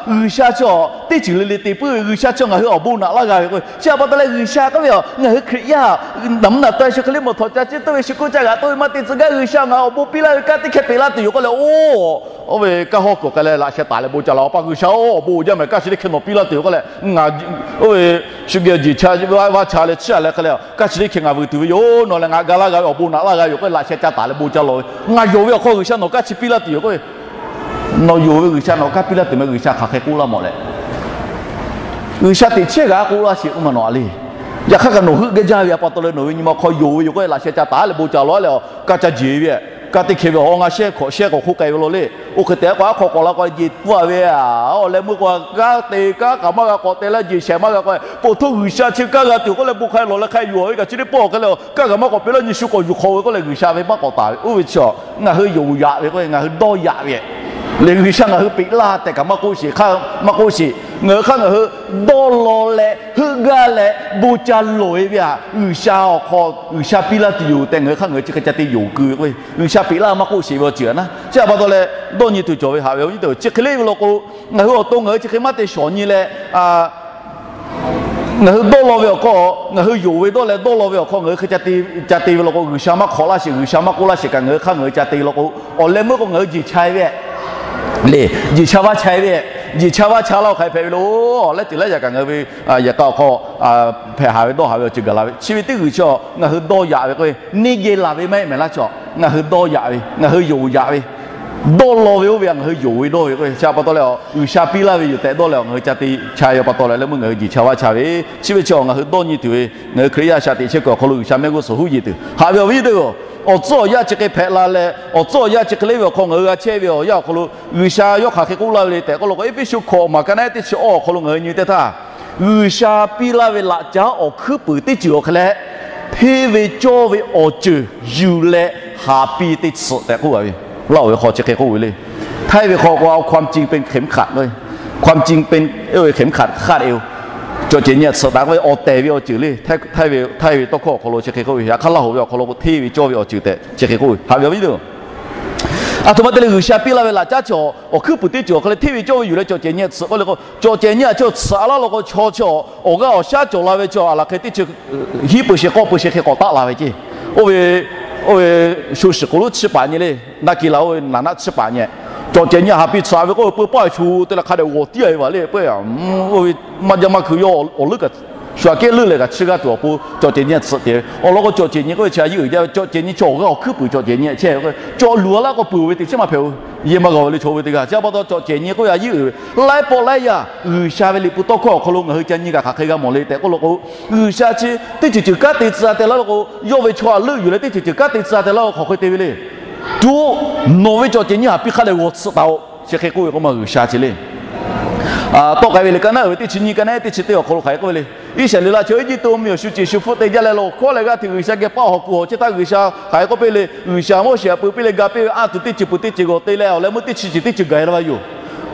G'uiˬsha chi teˇ ceuˬ le le te puiˉ ve, G'uiˬsha chi ngaˬ hui awˬ bon naꞈ laˇ g'a ve k'o, chi a pa taw leh G'uiˬsha k'oˆ ve a, ngaˬ hui Hkriꞈ yaˇ naˍ mvuhˇ naꞈ taw e shu hk'e le mawˬ htawꞈ ca ciˉ tawˆ ve, shu kuˇ ca g'aꞈ tawˆ ve maˇ te tcuh gaˇ, G'uiˬsha ngaˬ awˬ bon piˇ laˇ ve kanˉ teˇ hkeh peꞈ laˇ tuˬ yoˬ k'oˆ leh, oˇ, oˇ ve kanˉ hawˉ kuiˬ k'ai leh laꞈ sheh taˍ leh bon ca laˬ, Awˬ pa G'uiˬsha-oˬ, awˬ bon jaˇ meh, kanˉ chi teˇ hkeh nawˬ piˇ laˇ tuˬ yoˬ k'oˆ leh, ngaˬ, oˇ ve shu geh jeˬ cha vaˇ cha leh chiˇ a leh hk'e leh, kanˉ chi teˇ hkeh ngaˬ vuiˬ tuˬ ve yoˬ, nawˬ lehˬ ngaˬ ga laˇ g'a ve awˬ bon naꞈ laˇ g'a yoˬ k'oˆ leh laꞈ sheh ca taˍ leh bon ca lawˬ ve, ngaˬ yonˍ ve awˬ hk'aw G'uiˬsha nawˬ kanˉ chi piˇ laˇ tuˬ yoˬ k'oˆ ve, nawˬ yonˍ ve G'uiˬsha nawˬ kanˉ piˇ laˇ tuˬ meh, G'uiˬsha hk'aˬ hk'e k'oˆ laˇ mawˬ leh, G'uiˬsha teꞈ chehˇ g'a k'oˆ laˇ sheˍ k'oˆ ma nawˬ a le. Yaꞈ hk'aˇ kaꞈ nawˬ heuˆ geh jaˇ ve a pa taw leh nawˬ ve nyi ma hk'aw yonˍ ve yoˬ k'oˆ leh laꞈ sheh ca taˍ leh bon ca lawˬ leh, kanˉ ca jeˬ ve, kanˉ teˇ hkeh ve awˬ ha ngaˇ shehˇ hkawꞈ shehˇ k'awꞈ hk'oˆ k'ai ve law le. Oˇ hk'e te k'o aˉ hk'aw k'awꞈ la k'o jeˬ pfuhˇ a ve, awˬ leh meuˇ k'o kanˉ te kanˉ kaꞈ maˇ g'a k'awꞈ te leh jeˬ shehˍ maˇ g'a k'o, po htoˇ G'uiˬsha chi kanˉ g'a tuˬ k'oˆ leh bon hk'a lawˬ leh hk'a yonˍ ve kaꞈ chi teˇ pawˆ awˬ hk'e leh, kanˉ kaꞈ maˇ k'awꞈ peꞈ laˇ nyi shu k'awꞈ yuˬ hk'aw ve k'oˆ leh G'uiˬsha ve maˇ k'awꞈ taˍ ve, oˇ ve chi ngaˬ hui yonˍ yaꞈ ve k'o ngaˬ hui dawˇ yaꞈ ve le. G'uiˬsha ngaˬ hui peꞈ laˇ tehꞈ kaꞈ maˇ k'oˆ sheˍ, maˇ k'oˆ sheˍ, ngaˬ hui hk'aˇ ngaˬ hui dawˇ law leh heuˆ gaˇ leh bon ca lawˬ e ve a, G'uiˬsha awˬ hk'aw G'uiˬsha piˇ laˇ tuˬ yoˬ tehꞈ ngaˬ hui hk'aˇ ngaˬ hui chi hk'e ca te yonˍ keu ve k'o, G'uiˬsha peꞈ laˇ maˇ k'oˆ sheˍ ve awˬ ceuˬ a naˉ. Chi a pa taw leh dawˇ nyi tuˬ cawˬ ve haꞈ ve awˬ viˉ teˇ-oˬ, chi hk'e le ve law k'o, ngaˬ hui awˬ to ngaˬ hui chi hk'e maˇ te shawˍ nyi leh ngaˬ hui dawˇ law ve awˬ hk'aw, ngaˬ hui yonˍ ve dawˇ leh dawˇ law ve awˬ hk'aw ngaˬ hui hk'e ca te ve law k'o, G'uiˬsha maˇ hk'awꞈ laˇ sheˍ, G'uiˬsha maˇ k'oˆ laˇ sheˍ kaꞈ ngaˬ hui hk'aˇ ngaˬ hui ca te ve law k'o, awˬ leh meuˇ k'o ngaˬ hui jeˬ cha ve le, jeˬ cha vaˇ cha ve, jeˬ cha vaˇ cha laˇ-oˬ hk'aˬ hk'e hpehꞈ ve lo, leh teꞈ laiˉ yaꞈ kaꞈ ngaˬ hui ve yehˬ k'a awˬ hk'aw hpehꞈ haˍ ve dawˇ haˍ ve awˬ ceuˬ gaˬ la ve, chi ve teˇ g'uiˬ chi ngaˬ hui dawˇ yaꞈ ve k'o, neˇ geh laˬ ve maˇ heˆ mehˍ laˇ chaw, ngaˬ hui dawˇ yaꞈ ve, ngaˬ hui yonˍ yaꞈ ve, dawˇ law ve oˇ ve a ngaˬ hui yonˍ ve dawˇ ve k'o, chi a pa taw leh G'uiˬsha piˇ laˇ ve yoˬ tehꞈ dawˇ leh ngaˬ hui ca te cha ve a pa taw leh leh meuˇ ngaˬ hui jeˬ cha vaˇ cha ve, chi ve chi ngaˬ hui dawˇ nyi tuˬ ve, ngaˬ hui Hkriꞈ yaˇ shaꞈ teꞈ chehˇ kuiˬ awˬ hk'aw lo G'uiˬsha mehˆ g'uˇ suhˍ huˉ yeˬ tuˬ haꞈ ve awˬ viˉ teˇ-oˬ, awˬ tcuhˉ awˬ yanˇ chi hk'e hpehꞈ la leh awˬ tcuhˉ awˬ yanˇ chi hk'e le ve awˬ hk'aw ngaˬ hui g'a chehˇ ve awˬ yanˇ awˬ hk'aw lo G'uiˬsha yawˇ hk'aˬ hk'e k'oˆ laˇ ve le tehꞈ k'oˆ lo k'o, Eˇfeˇsuꞈ hkawꞈ maˍ ka naˉ teˇ chi awˇ awˬ hk'aw lo ngaˬ hui nyi teˇ htaˇ, G'uiˬsha piˇ laˇ ve laꞈ caˉ awˬ hkuiˉ puiˍ teˇ ceuˬ awˬ hk'e leh, hteˇ ve cawˇ ve awˬ ceuˬ yuˬ leh haˍ piˇ teˇ tsuhꞈ tehꞈ k'oˆ a ve, Laˇ oˍ ve hk'aw chi hk'e k'oˆ ve le. ไทย ve hk'aw k'o, ความจริงเป็นเข็มขัด ความจริงเป็น เข็มขัดคาดเอว cawˬ cehˬ nyi tsuhꞈ taˍ k'oˆ ve awˬ tehˬ ve awˬ ceuˬ le. ไทย ve tawˇ hkawˇ awˬ hk'aw lo chi hk'e k'oˆ ve, yaꞈ hk'aˇ Laˇ oˍ ve awˬ hk'aw lo k'o hteˇ ve cawˇ ve awˬ ceuˬ tehꞈ chi hk'e k'oˆ ve haꞈ ve awˬ viˉ teˇ-oˬ. Aˬ htoꞈ ma te leh G'uiˬsha piˇ laˇ ve laꞈ caˉ chi awˬ hkuiˉ puiˍ teˇ ceuˬ awˬ hk'e leh hteˇ ve cawˇ ve yuˬ leh cawˬ cehˬ nyi tsuhꞈ k'oˆ le k'o, cawˬ cehˬ nyi a chi tsuhꞈ laˇ law k'o, chaw chi awˬ g'aˇ awˬ shaˉ cawˬ la ve chi a laˬ hk'e teˇ chi hiˉ peuˬ sheˍ k'awˇ peuˬ sheˍ hk'e k'awꞈ taˆ la ve ceˇ. Oˇ ve, oˇ ve sho shiˍ k'oˍ lonˉ chi paˍ nyi le, naˇ ki la oˇ ve naˍ naˆ chi paˍ nyi, cawˬ cehˬ nyi haˍ piˇ tsuhꞈ ve k'oˆ ve peu paˇ sho te leh hk'a dehꞈ g'awˬ tiˉ a ve vaˬ le. Oˇ ve maˇ jaˇ maˇ hkui yawˇ awˬ leuˉ kaꞈ shu aꞈ kehˉ leuˉ leh kaꞈ chiˇ g'aˇ tuˬ awˬ pon cawˬ cehˬ nyi tsuhꞈ te ve awˬ lawn k'o, cawˬ cehˬ nyi k'oˆ ve chi a yeˇ uiˍ jaˇ ve, cawˬ cehˬ nyi chi awˬ g'aˇ awˬ hkuiˉ puiˍ cawˬ cehˬ nyi chehˇ ve k'o, cawˬ luˬ a laˇ k'o peuˬ ve teˇ chiˉ maˇ hpehꞈ-o. Yehˬ maˇ g'awˬ ve le chaw ve teˇ g'aˇ. Chi a pa taw cawˬ cehˬ nyi k'oˆ ve a yeˇ uiˍ ve laiˉ pawˆ laiˉ yaˇ G'uiˬsha ve liꞈ hpu tawˇ hkawˇ awˬ hk'aw lo ngaˬ hui ca nyi kaꞈ hk'aˬ hk'e g'a mawˬ le tehꞈ k'oˆ lo k'o, G'uiˬsha chi teˇ ceuˬ ceuˬ kanˉ te tcuh a te laˇ lo k'o, yawˇ ve chaw a leuˆ yuˬ leh teˇ ceuˬ ceuˬ kanˉ te tcuh a te laˇ lo hk'aˬ hk'e te ve le. Tuˬ, nawˬ ve cawˬ cehˬ nyi haˍ piˇ hk'a dehꞈ g'awˬ tsuhꞈ taˍ-oꞈ. Chi hk'e k'oˆ ve k'o ma G'uiˬsha chi le. Tawˆ k'ai ve le ka naˉ uiˍ ve teˇ chi nyi ka naˉ teˇ chi teˇ awˬ hk'aw lo hk'aˬ hk'e k'oˆ ve le. Iˉsaˍreˍlaˆ chaw Eˇjiˇtuꞈ mvuhˇmiˬ awˬ shu ceˬ shu hpfuhˆ te jaˇ leh lawˬ hkawˉ leh g'aˇ hteꞈ G'uiˬsha geh paˆ hawˍ kuˬ hawˬ chehˇ htaˇ G'uiˬsha hk'aˬ hk'e k'oˆ piˇ le, G'uiˬsha Moˉseˍ htaꞈ peu piˇ leh ga piˇ ve anˇ tuˬ teˇ ceuˬ peuˬ teˇ ceuˬ g'awˬ te leh awˬ leh meuˇ teˇ chi ceuˬ teˇ ceuˬ gaˬ e la ve yoˬ.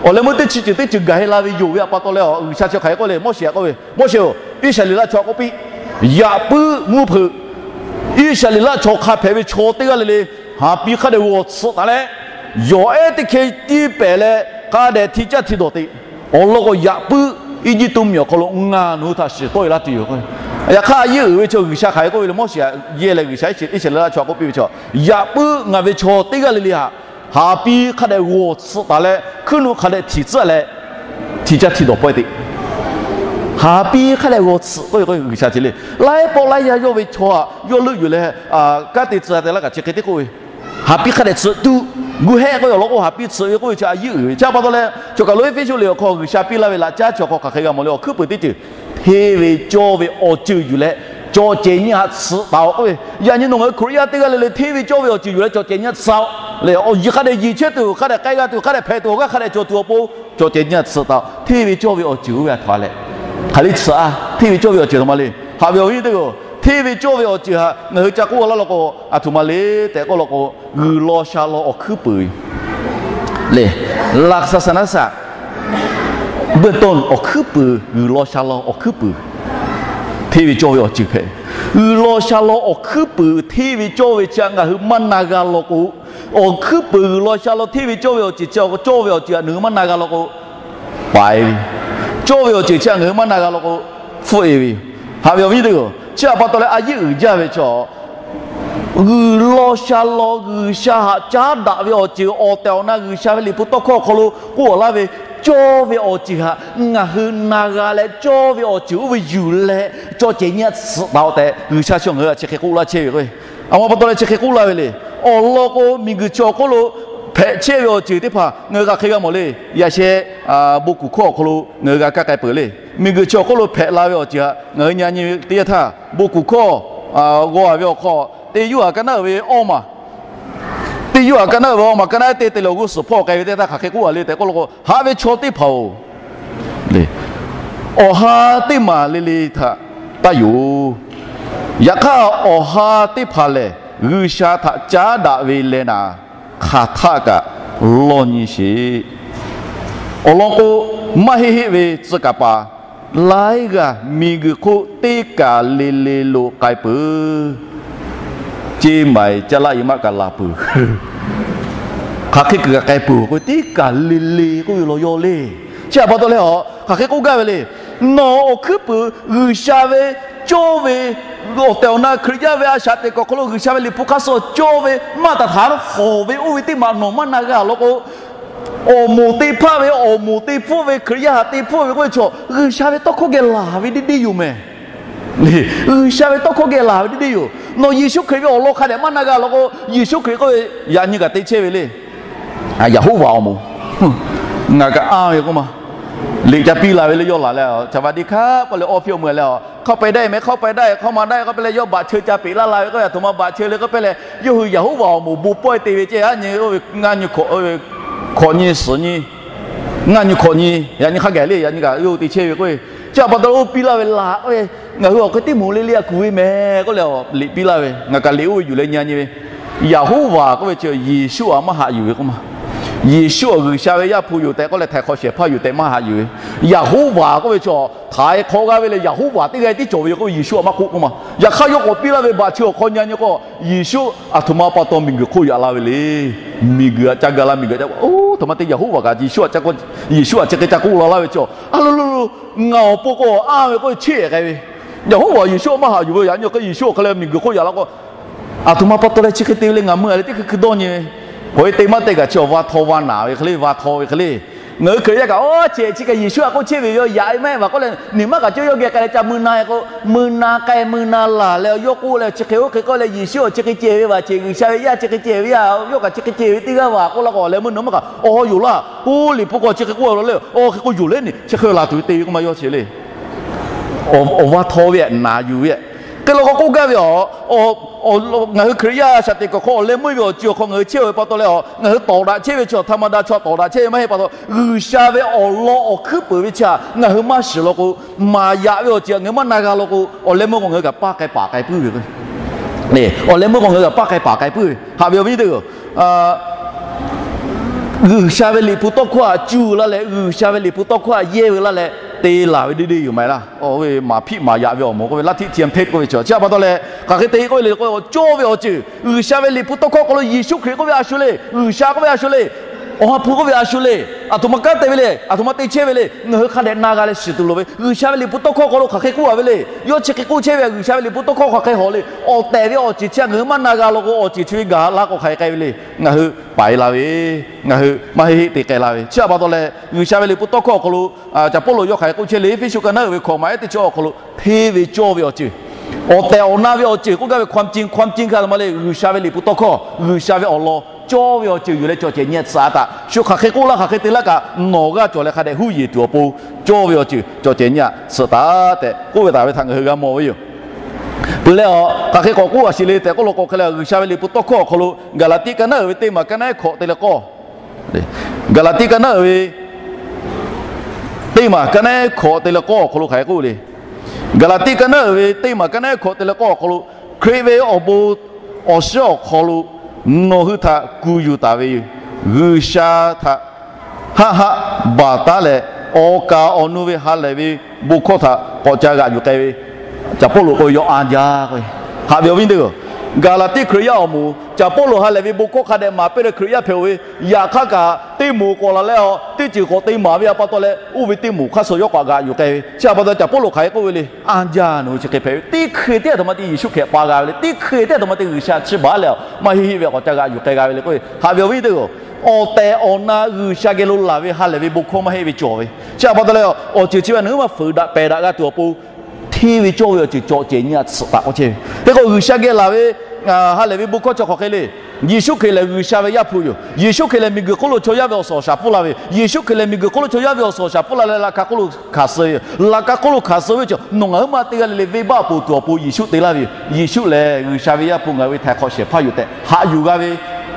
Awˬ leh meuˇ teˇ chi ceuˬ teˇ ceuˬ gaˬ e la ve yoˬ ve a pa taw leh G'uiˬsha chi hk'aˬ hk'e k'oˆ le, Moˉseˍ htaꞈ k'oˆ ve, Moˉseˍ-oˬ, Iˉsaˍreˍlaˆ chaw k'oˆ piˇ, yaꞈ puiˉ mvuhˇ hpeuꞈ Iˉsaˍreˍlaˆ chaw hk'a hpehꞈ ve chaw teˇ g'aˇ le le, haˍ piˇ hk'a dehꞈ g'awˬ tsuhꞈ taˍ leh, yawˬ ehˉ teˇ hkeh tiˇ pehˍ leh, k'a dehꞈ hti caˇ hti dawˬ te. Awˬ lawn k'o, yaꞈ puiˉ Eˇjiˇtuꞈ mvuhˇmiˬ awˬ hk'aw lo ngaˬ nawˬ hui htaꞈ shiˍ tawˆ e laˇ tuˬ yoˬ. Yaꞈ hk'aˇ a yeˇ uiˍ ve chaw G'uiˬsha hk'aˬ hk'e k'oˆ ve le, Moˉseˍ htaꞈ yehˇ leh G'uiˬsha Iˉsaˍreˍlaˆ chaw k'oˆ piˇ ve chaw, yaꞈ puiˉ ngaˬ ve chaw teˇ g'aˇ le le htaꞈ haˍ piˇ hk'a dehꞈ g'awˬ tsuhꞈ taˍ leh, hkuiˉ nuˆ hk'a dehꞈ htiˍ tcuhˉ leh, hti caˇ hti dawˬ pawehˇ te. Haˍ piˇ hk'a dehꞈ g'awˬ tsuhꞈ k'oˆ ve k'o G'uiˬsha ce le. Laiˉ pawˆ laiˉ yaˇ yawˇ ve chaw htaꞈ yawˇ leuˆ yuˬ leh kanˉ te tcuh a te laˇ kaꞈ chi hk'e te k'oˆ ve, haˍ piˇ hk'a dehꞈ tsuhꞈ tuˬ, gu hehˆ k'oˆ ve awˬ lawn k'o haˍ piˇ tsuhꞈ ve k'oˆ ve chi a yeˇ uiˍ ve. Chi a pa taw leh, chaw kaˬ lo Eˇfeˇsuꞈ liꞈ awˬ hk'aw G'uiˬsha piˇ laˇ ve laꞈ caˉ chi awˬ hk'aw hk'aˬ hk'e g'a mawˬ le, awˬ hkuiˉ puiˍ teˇ ceuˬ hteˇ ve cawˇ ve awˬ ceuˬ yuˬ leh cawˬ cehˬ nyi htaꞈ tsuhꞈ taˍ-oꞈ k'oˆ ve. Yaꞈ nyi nawˬ ngaˬ hui Hkriꞈ yaˇ teˇ g'aˇ le le hteˇ ve cawˇ ve awˬ ceuˬ yuˬ leh cawˬ cehˬ nyi htaꞈ tsuhꞈ-oꞈ. Leh awˬ yiˬ hk'a dehꞈ yeˬ chehˇ tuˬ, hk'a dehꞈ k'ai g'a tuˬ, hk'a dehꞈ hpehꞈ tuˬ, awˬ g'aˇ hk'a dehꞈ cawˬ tuˬ awˬ pon cawˬ cehˬ nyi htaꞈ tsuhꞈ taˍ-oꞈ. Hteˇ ve cawˇ ve awˬ ceuˬ oˇ ve a htoꞈ a leh, hk'aˬ liˇ tsuhꞈ a, hteˇ ve cawˇ ve awˬ ceuˬ a htoꞈ ma le. Haꞈ ve awˬ viˉ teˇ-oˬ, hteˇ ve cawˇ ve awˬ ceuˬ htaꞈ ngaˬ hui ca k'oˆ a laˇ law k'o, a htoꞈ ma le tehꞈ k'oˆ law k'o, g'uiˬ law sha law awˬ hkuiˉ puiˍ le. Laꞈ saˍ saˍ naˉ saˍ เบื้องต้น awˬ hkuiˉ puiˍ, g'uiˬ law sha law awˬ hkuiˉ puiˍ, hteˇ ve cawˇ ve awˬ ceuˬ hpehꞈ. G'uiˬ law sha law awˬ hkuiˉ puiˍ hteˇ ve cawˇ ve chi htaꞈ ngaˬ hui maˇ na g'a law k'o, awˬ hkuiˉ puiˍ g'uiˬ law sha law hteˇ ve cawˇ ve awˬ ceuˬ chi, cawˇ ve awˬ ceuˬ htaꞈ nawˬ hui maˇ na g'a law k'o, paiˍ ve yoˬ. Cawˇ ve awˬ ceuˬ chi htaꞈ ngaˬ hui maˇ na g'a law k'o, hpfuhˆ-e ve yoˬ. Haꞈ ve awˬ viˉ teˇ hpaˍ-oˬ, chi htaꞈ pa taw leh a yeˇ uiˍ jaˇ ve chaw, g'uiˬ law sha law G'uiˬsha htaꞈ caˉ daꞈ ve awˬ ceuˬ awˬ tehˬ awˬ na G'uiˬsha ve Liꞈ hpu tawˇ hkawˇ awˬ hk'aw lo k'oˆ laˇ ve, cawˇ ve awˬ ceuˬ htaꞈ ngaˬ hui na g'a leh, cawˇ ve awˬ ceuˬ oˇ ve yuˬ leh, cawˬ cehˬ nyi tsuhꞈ taˍ-oꞈ tehꞈ G'uiˬsha chi ngaˬ hui htaꞈ chi hk'e k'oˆ laˇ chehˇ ve k'o, a ma pa taw leh chi hk'e k'oˆ laˇ ve le. Awˬ lawn k'o, miˬguiˬ chi awˬ hk'oˆ lo hpehꞈ chehˇ ve awˬ ceuˬ teˇ hpaˍ ngaˬ hui hk'aˬ hk'e g'a mawˬ le. Yaꞈ sheh, bon kuˬ hkawˇ awˬ hk'aw lo ngaˬ hui g'a kaˇ k'ai peuˬ le. Miˬguiˬ chi awˬ hk'oˆ lo hpehꞈ la ve awˬ ceuˬ htaꞈ ngaˬ hui nyi nyi ve teˇ yanˇ htaˇ, bon kuˬ hkawˇ g'aw-a ve awˬ hk'aw, teˇ Yoˇhanˬ ka naˉ uiˍ ve awˇ maˬ, teˇ Yoˇhanˬ ka naˉ uiˍ ve awˇ maˬ ka naˉ te te leh awˬ g'uˇ suhˍ hpawˇ k'ai ve teˇ htaˇ hk'aˬ hk'e k'oˆ-a le tehꞈ k'oˆ law k'o, haꞈ ve chaw teˇ hpaˍ-oˬ, awˬ ha teˇ maˬ le le htaꞈ taˇ yonˍ. Yaꞈ hk'aˇ, awˬ ha teˇ hpaˍ lehˬ G'uiˬsha htaꞈ caˉ daꞈ ve leh naˍ, hk'aˬ htaˆ kaꞈ lawˇ nyi sheˍ. Awˬ lawn k'o, maˇ heˆ heˆ ve tcuh kaˍ paˍ laiˉ g'aˇ miˬguiˬ hk'oˆ teˇ kaˬ le le lo k'ai peuˬ. Ceˇ maiˍ caˇ laˆ yehˬ maˆ kaꞈ laˬ peuˬ. Hk'aˬ hk'e kuiˬ kaꞈ k'ai peuˬ k'oˆ ve, teˇ kaˬ le le k'oˆ ve law yawˇ le. Chi htaꞈ pa taw leh a, hk'aˬ hk'e k'oˆ gaˇ ve le. Nawˬ awˬ hkuiˉ puiˍ G'uiˬsha ve cawˇ ve awˬ tehˬ awˬ na Hkriꞈ yaˇ ve a shaꞈ teꞈ kuiˬ awˬ hk'aw lo G'uiˬsha ve Liꞈ hpu hk'aˇ suh cawˇ ve maˇ taˍ htaꞈ hawˍ ve oˇ ve teˇ maˬ nawˬ maˇ na g'a law k'o, awˬ moˍ te hpaˆ ve, awˬ moˍ te hpfuhˆ ve, Hkriꞈ yaˇ htaꞈ te hpfuhˆ ve k'oˆ ve chaw, G'uiˬsha ve tawˇ hkawˇ geh laˬ ve deˇ deˇ yoˬ mehˍ. G'uiˬsha ve tawˇ hkawˇ geh laˬ ve deˇ deˇ yoˬ. Nawˬ Yeˍsuˆ Hkriꞈ ve awˬ lawn hk'a dehꞈ maˇ na g'a law k'o, Yeˍsuˆ Hkriꞈ k'oˆ ve, yaꞈ nyi kaꞈ te chehˇ ve le. Yaˍhoˉvaˍ awˬ moˍ, ngaˬ kaꞈ anˇ ve k'oˆ ma. Liꞈ ca piˇ la ve le yawˇ laˬ leh, สวัสดีครับ k'oˆ leh awˇ hpiˇ awˬ mui leh, เข้าไปได้ไหม เข้าไปได้ เข้ามาได้ k'oˆ pehˇ leh yawˇ baꞈ cheu ca peꞈ laˇ la ve k'oˆ ve, a htoꞈ ma baꞈ cheu le k'oˆ pehˇ leh, yawˇ hui Yaˍhoˉvaˍ awˬ moˍ bon pawehˇ te ve ceˇ, a nyi, ngaˇ nyi hkawꞈ nyi suhˍ nyi, ngaˇ nyi hkawꞈ nyi, yaꞈ nyi hk'a gaˬ le, yaꞈ nyi kaꞈ yawˇ hui te chehˇ ve k'oˆ ve. Chi htaꞈ pa taw leh oˇ piˇ laˇ ve laˬ k'oˆ ve, ngaˬ hui awˬ hk'e teˇ moˍ le le a kuˬ ve mehˍ k'oˆ leh, liꞈ piˇ laˇ ve, ngaˬ kaꞈ liꞈ oˇ ve yuˬ leh nyi nyi ve, Yaˍhoˉvaˍ k'oˆ ve chi Yeˍsuˆ htaꞈ maˇ haꞈ yuˬ ve k'oˆ ma. Yeˍsuˆ awˬ G'uiˬsha ve Yaˇ hpu yoˬ tehꞈ k'oˆ leh htaiˍ hk'awꞈ shehˍ hpaˇ yoˬ tehꞈ maˇ haꞈ yuˬ ve. Yaˍhoˉvaˍ k'oˆ ve chi htaiˍ hk'awꞈ g'a ve leh Yaˍhoˉvaˍ teˇ g'aˇ tiˉ cawˬ ve yoˬ k'oˆ ve Yeˍsuˆ htaꞈ maˇ k'oˆ k'oˆ ma. Yaꞈ hk'aˇ yawˇ k'awꞈ piˇ laˇ ve baꞈ cheu awˬ hk'aw nyi nyi k'o, Yeˍsuˆ a htoꞈ ma pa taw miˬguiˬ hk'oˆ yaꞈ la ve le. Miˬguiˬ htaꞈ ca gaˬ la, miˬguiˬ htaꞈ ca, oˇ htoꞈ ma te Yaˍhoˉvaˍ kaꞈ Yeˍsuˆ htaꞈ ca k'oˆ, Yeˍsuˆ htaꞈ chi hk'e ca k'oˆ la laˇ ve chi, a lo lo lo, ngaˬ awˬ pon k'o anˇ ve k'oˆ ve cheˇ k'ai ve. Yaˍhoˉvaˍ Yeˍsuˆ htaꞈ maˇ haꞈ yuˬ ve, yaꞈ nyi hk'e Yeˍsuˆ awˬ hk'e leh miˬguiˬ hk'oˆ yaꞈ la k'o, a htoꞈ ma pa taw leh chi hk'e te ve le ngaˬ meuˇ a leh teˇ hkui hkui dawˇ nyi ve. Hk'aˬ hk'e te maˇ te kaꞈ chi awˬ va htaw va naˍ ve hk'e le, va htaw ve hk'e le. Ngaˬ hui Hkriꞈ yaˇ kaꞈ, oˇ cehˬ chi kaꞈ Yeˍsuˆ htaꞈ k'oˆ chehˇ ve yoˬ, yaꞈ ve maˇ heˆ vaˬ k'oˆ leh, niˬ maˇ kaꞈ cawˇ yawˇ geh k'ai leh ca mui na k'o, mui na k'ai mui na laˬ leh yawˇ k'oˆ leh chi hk'e oˇ hk'e k'oˆ leh, Yeˍsuˆ awˬ chi hk'e ceh ve vaˬ cehˬ, G'uiˬsha ve Yaˇ chi hk'e ceh ve yaˇ, yawˇ kaꞈ chi hk'e ceh ve teˇ g'aˇ vaˬ k'oˆ la k'o, leh meuˇ nawˬ maˇ kaꞈ awˬ ha yoˬ laˇ. Oˇ Liꞈ hpu k'aw chi hk'e k'oˆ la leh, oˇ hk'e k'o yoˬ leh niˬ chi hk'e laˬ tuˬ ve te ve k'oˆ ma yawˇ chi le. Awˬ va htaw ve, naˍ yuˬ ve, hk'e law k'o k'oˆ gaˇ ve a. Ngaˬ hui Hkriꞈ yaˇ shaꞈ teꞈ kuˬ awˬ hk'aw awˬ leh meuˇ ve awˬ ceuˬ awˬ hk'aw ngaˬ hui chehˇ ve pa taw leh a, ngaˬ hui tawˍ daꞈ chehˇ ve chi htaꞈ ma da chaw tawˍ daꞈ chehˇ ve maˇ heˆ pa taw, G'uiˬsha ve awˬ lawn awˬ hkuiˉ peuˍ ve chi htaꞈ ngaˬ hui maˇ shiˍ law k'o, maˍ yaꞈ ve awˬ ceuˬ ngaˬ hui maˇ na g'a law k'o, awˬ leh meuˇ k'o ngaˬ hui kaꞈ paˇ k'ai paˍ k'ai puiˉ ve. Awˬ leh meuˇ k'o ngaˬ hui kaꞈ paˇ k'ai paˍ k'ai puiˉ ve. Haꞈ ve awˬ viˉ teˇ hpaˍ-oˬ, G'uiˬsha ve Liꞈ hpu tawˇ hkawˇ htaꞈ cuˇ laˇ leh, G'uiˬsha ve Liꞈ hpu tawˇ hkawˇ htaꞈ yehˇ ve laˇ leh te laˬ ve deˇ deˇ yoˬ maˍ laˇ. Oˇ ve maˍ hpiˆ maˍ yaꞈ ve awˬ moˍ k'oˆ ve laˇ htiˆ tian hpehˇ k'oˆ ve chi, chi htaꞈ pa taw leh hk'aˬ hk'e te k'oˆ ve le k'o, cawˇ ve awˬ ceuˬ G'uiˬsha ve Liꞈ hpu tawˇ hkawˇ hk'aw lo Yeˍsuˆ Hkriꞈ k'oˆ ve a shu le, G'uiˬsha k'oˆ ve a shu le, Awˬ ha hpu k'oˆ ve a shu le, a htoꞈ ma kanˉ te ve le, a htoꞈ ma te chehˇ ve le, ngaˬ hui hk'a dehꞈ na g'a leh shiˍ tuˬ loˍ ve. G'uiˬsha ve Liꞈ hpu tawˇ hkawˇ hk'aw lo hk'aˬ hk'e k'oˆ a ve le. Yawˇ chi hk'e k'oˆ chehˇ ve, G'uiˬsha ve Liꞈ hpu tawˇ hkawˇ hk'aˬ hk'e hawꞈ le. Awˬ tehˬ ve awˬ ceuˬ chi ngaˬ hui maˇ na g'a law k'o, awˬ ceuˬ chi ve gaˬ la k'o hk'aˬ hk'e k'ai ve le. Ngaˬ hui paiˍ la ve, ngaˬ hui maˇ heˆ heˆ te k'ai la ve. Chi htaꞈ pa taw leh G'uiˬsha ve Liꞈ hpu tawˇ hkawˇ awˬ hk'aw lo, Caˍ Pawˇluꞈ yawˇ hk'aˬ hk'e k'oˆ chehˇ le, Eˇfeˇsuꞈ ka naˉ uiˍ ve hkawꞈ maˍ ehˉ teˇ chi awˬ hk'aw lo, hteˇ ve cawˇ ve awˬ ceuˬ, awˬ tehˬ awˬ na ve awˬ ceuˬ k'oˆ gaˇ ve ความจริง ความจริง hk'e a htoꞈ ma le, G'uiˬsha ve Liꞈ hpu tawˇ hkawˇ, G'uiˬsha ve awˬ lawn cawˇ ve awˬ ceuˬ yuˬ leh cawˬ cehˬ nyi a tsuhꞈ taˍ. Shu hk'aˬ hk'e k'oˆ laˇ, hk'aˬ hk'e te laˇ kaꞈ nawˬ g'aˇ cawˬ leh hk'a dehꞈ huˉ yeˬ tuˬ awˬ pon cawˇ ve awˬ ceuˬ cawˬ cehˬ nyi a tsuhꞈ taˍ tehꞈ k'oˆ ve taˍ ve htaꞈ ngaˬ hui g'a mawˬ ve yoˬ. Peuˬ leh a, hk'aˬ hk'e k'awꞈ k'oˆ a shiˍ le tehꞈ k'oˆ law k'o hk'e leh, G'uiˬsha ve Liꞈ hpu tawˇ hkawˇ awˬ hk'aw lo Gaˍlaˍtiˆ ka naˉ uiˍ ve teˇ maˬ ka naˉ hkawꞈ te leh k'awˇ, Gaˍlaˍtiˆ ka naˉ uiˍ ve teˇ maˬ ka naˉ hkawꞈ te leh k'awˇ awˬ hk'aw lo hk'aˬ hk'e k'oˆ le. Gaˍlaˍtiˆ ka naˉ uiˍ ve teˇ maˬ ka naˉ hkawꞈ te leh k'awˇ awˬ hk'aw lo, Hkriꞈ ve awˬ bon awˬ shiˉ awˬ hk'aw lo nawˬ hui htaꞈ kuˬ yuˬ taˍ ve yoˬ. G'uiˬsha htaꞈ haˆ haˆ baˬ taˉ leh, awˬ kaˍ awˬ nu ve ha lehˬ ve bon hkawˇ htaꞈ k'awꞈ ca g'aꞈ yuˬ k'ai ve, Caˍ Pawˇluꞈ k'oˆ ve, yawˇ anˇ jaˇ k'o, haꞈ ve awˬ viˉ teˇ g'aˇ, Gaˍlaˍtiˆ Hkriꞈ yaˇ awˬ moˍ, Caˍ Pawˇluꞈ ha lehˬ ve bon hkawˇ hk'a dehꞈ maˍ piˇ leh Hkriꞈ yaˇ hpehꞈ-oˬ ve, yaꞈ hk'aˇ kaꞈ teˇ moˍ k'awꞈ laˬ leh, teˇ ceuˬ k'awꞈ te maˍ ve a pa taw leh, oˇ ve teˇ moˍ hk'aˇ suh yawˇ k'awꞈ g'aꞈ yuˬ k'ai ve. Chi a pa taw Caˍ Pawˇluꞈ hk'aˬ hk'e k'oˆ ve le, anˇ jaˇ nawˬ hui chi hk'e hpehꞈ ve, teˇ hk'e teˇ aˬ htoꞈ ma te Yeˍsuˆ Hkriꞈ pa g'a ve le, teˇ hk'e teˇ aˬ htoꞈ ma te G'uiˬsha chiˇ baˬ leh, maˇ heˆ heˆ ve k'awꞈ ca g'aꞈ yuˬ k'ai g'a ve le k'oˆ ve. Haꞈ ve awˬ viˉ teˇ g'aˇ, awˬ tehˬ awˬ na G'uiˬsha geh lo laˬ ve ha lehˬ ve bon hkawˇ maˇ heˆ ve cawˬ ve. Chi a pa taw leh, awˬ ceuˬ chi ve nawˬ hui maˇ fuiˍ daꞈ pehˬ daꞈ g'a tuˬ awˬ pon, hteˇ ve cawˇ ve awˬ ceuˬ cawˬ cehˬ nyi a tsuhꞈ taˍ k'oˆ chehˇ ve. Hk'e k'o, G'uiˬsha geh laˬ ve ha lehˬ ve bon hkawˇ chi hk'aˬ hk'e le. Yeˍsuˆ Hkriꞈ lehˬ G'uiˬsha ve Yaˇ hpu yoˬ. Yeˍsuˆ Hkriꞈ lehˬ miˬguiˬ hk'oˆ lo chaw yaˇ ve awˬ suhˍ awˬ shaˍ pfuhˇ la ve yoˬ. Yeˍsuˆ Hkriꞈ lehˬ miˬguiˬ hk'oˆ lo chaw yaˇ ve awˬ suhˍ awˬ shaˍ pfuhˇ la leh, laꞈ ka hk'oˆ lo hkanˍ suh ve yoˬ. Laꞈ ka hk'oˆ lo hkanˍ suh ve chi nawˬ ngaˬ hui maˇ teˇ g'aˇ le le venˇbaˆ poˬ tuˬ awˬ pon Yeˍsuˆ te laˇ ve yoˬ. Yeˍsuˆ lehˬ G'uiˬsha ve Yaˇ hpu, ngaˬ hui ve htaiˍ hk'awꞈ shehˍ hpaˇ yoˬ tehꞈ haꞈ yuˬ g'a ve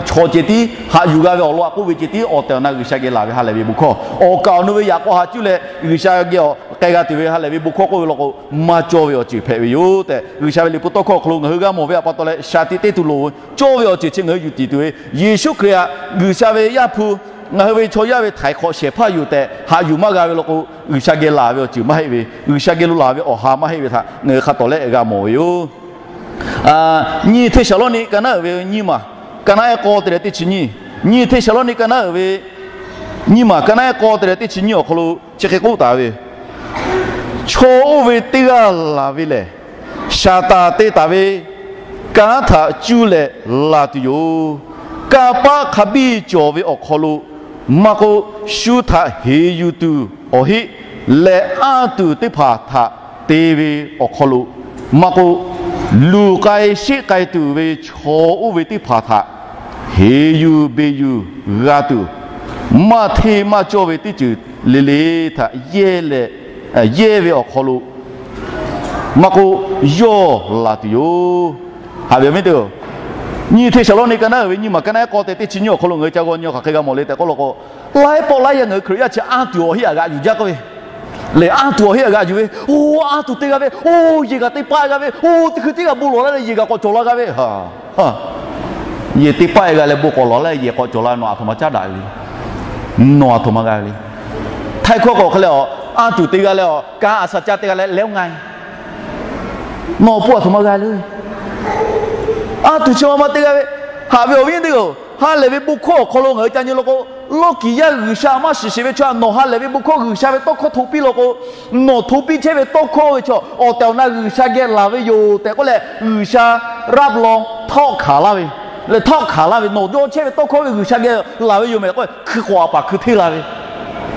chaw ceh tiˉ, haꞈ yuˬ g'a ve awˬ lawn aꞈ k'oˆ ve ceh tiˉ, awˬ tehˬ awˬ na G'uiˬsha geh laˬ ve ha lehˬ ve bon hkawˇ. Awˬ kaˍ awˬ nu ve yaꞈ k'aw haꞈ cuˇ leh G'uiˬsha geh awˬ k'ai g'a tuˬ ve ha lehˬ ve bon hkawˇ k'oˆ ve law k'o, maˇ cawˇ ve awˬ ceuˬ hpehꞈ ve yoˬ tehꞈ, G'uiˬsha ve liꞈ hpu tawˇ hkawˇ awˬ hk'aw lo ngaˬ hui g'a mawˬ ve a pa taw leh, shaˍ tiꞈ te tuˬ loˍ ve cawˇ ve awˬ ceuˬ chi ngaˬ hui yuˬ tiˍ tuˬ ve, Yeˍsuˆ Hkriꞈ htaꞈ G'uiˬsha ve Yaˇ hpu, ngaˬ hui ve chaw yaˇ ve htaiˍ hk'awꞈ shehˍ hpaˇ yoˬ tehꞈ haꞈ yuˬ maˇ g'a ve law k'o, G'uiˬsha geh laˬ ve awˬ ceuˬ maˇ heˆ ve, G'uiˬsha geh lo laˬ ve awˬ ha maˇ heˆ ve htaꞈ ngaˬ hui hk'a tawˍ leh g'a mawˬ ve yoˬ. Nyiˇ Hteˇsaˍlawˇniˆ ka naˉ uiˍ ve nyiˇ maˬ, ka naˉ ehˉ k'aw te leh teˇ chi nyiˇ. Nyiˇ Hteˇsaˍlawˇniˆ ka naˉ uiˍ ve nyiˇ maˬ, ka naˉ ehˉ k'aw te leh teˇ chi nyiˇ awˬ hk'aw lo chi hk'e k'oˆ taˍ ve, Chaw oˇ ve teˇ g'aˇ laˬ ve lehˬ, Saˍtanˍ te taˍ ve kanˉ htaꞈ cuˇ leh laˬ tuˬ yoˬ. Kanˇ paˆ hk'a biˇ cawˬ ve awˬ hk'aw lo, maˇ k'oˆ, shu htaꞈ heˍ yuˬ tuˬ awˬ heˆ leh, anˇ tuˬ teˇ hpaˍ htaꞈ te ve awˬ hk'aw lo, maˇ k'oˆ, luˬ k'ai sheˆ k'ai tuˬ ve chaw oˇ ve teˇ hpaˍ htaꞈ heˍ yuˬ beˬ yuˬ g'a tuˬ, maˇ hteˇ maˇ cawˇ ve teˇ ceuˬ le le htaꞈ yehˇ leh, yehˇ ve awˬ hk'aw lo, maˇ k'oˆ, yawˇ laˬ tuˬ yoˬ. Haꞈ ve awˬ viˉ teˇ-oˬ, Nyiˇ Hteˇsaˍlawˇniˆ ka naˉ uiˍ ve nyiˇ maˬ, ka naˉ ehˉ k'aw te leh teˇ chi nyiˇ awˬ hk'aw lo ngaˬ hui ca g'aw nyi hk'aˬ hk'e g'a mawˬ le tehꞈ k'oˆ law k'o, laiˉ pawˆ laiˉ yaˇ ngaˬ hui Hkriꞈ yaˇ chi anˇ tuˬ awˬ heˆ aꞈ g'aꞈ yuˬ jaˇ k'oˆ ve, lehˬ anˇ tuˬ awˬ heˆ aꞈ g'aꞈ yuˬ ve, oˇ anˇ tuˬ te g'a ve, oˇ yehˬ kaꞈ te paˆ g'a ve, oˇ teˇ hkui tiˉ g'a bon lawˬ laˇ leh yehˬ kaꞈ k'awꞈ cawˬ la g'a ve, yehˬ te paˆ-e g'a leh bon k'awꞈ lawˬ laˇ leh yehˬ k'awꞈ cawˬ la, nawˬ aˬ htoꞈ ma caˉ daꞈ ve le. Nawˬ aˬ htoꞈ ma g'a ve le. Htaiˇ hkawˇ k'awꞈ hk'e leh, anˇ tuˬ te g'a leh, kanˉ a sha caˇ te g'a leh leh oˇ nga nawˬ awˬ pon aˬ htoꞈ ma g'a le. Anˇ tuˬ chi ma ma te g'a ve. Haꞈ ve awˬ viˉ teˇ-oˬ, ha lehˬ ve bon hkawˇ awˬ hk'aw lo ngaˬ hui ca nyi law k'o, lawˇ kiˍ yaˇ G'uiˬsha maˇ shiˍ sheˍ ve chaw htaꞈ nawˬ ha lehˬ ve bon hkawˇ G'uiˬsha ve tawˇ hkawˇ hto piˇ law k'o, nawˬ hto piˇ chehˇ ve tawˇ hkawˇ ve chaw awˬ tehˬ awˬ na G'uiˬsha geh laˬ ve yoˬ tehꞈ k'oˆ leh, G'uiˬsha raˆ law htawˆ hkanˍ laˇ ve, leh htawˆ hkanˍ laˇ ve, nawˬ yawˇ chehˇ ve tawˇ hkawˇ ve G'uiˬsha geh laˬ ve yoˬ mehˍ k'oˆ, hkui k'awꞈ a paˍ hkui hteˇ la ve,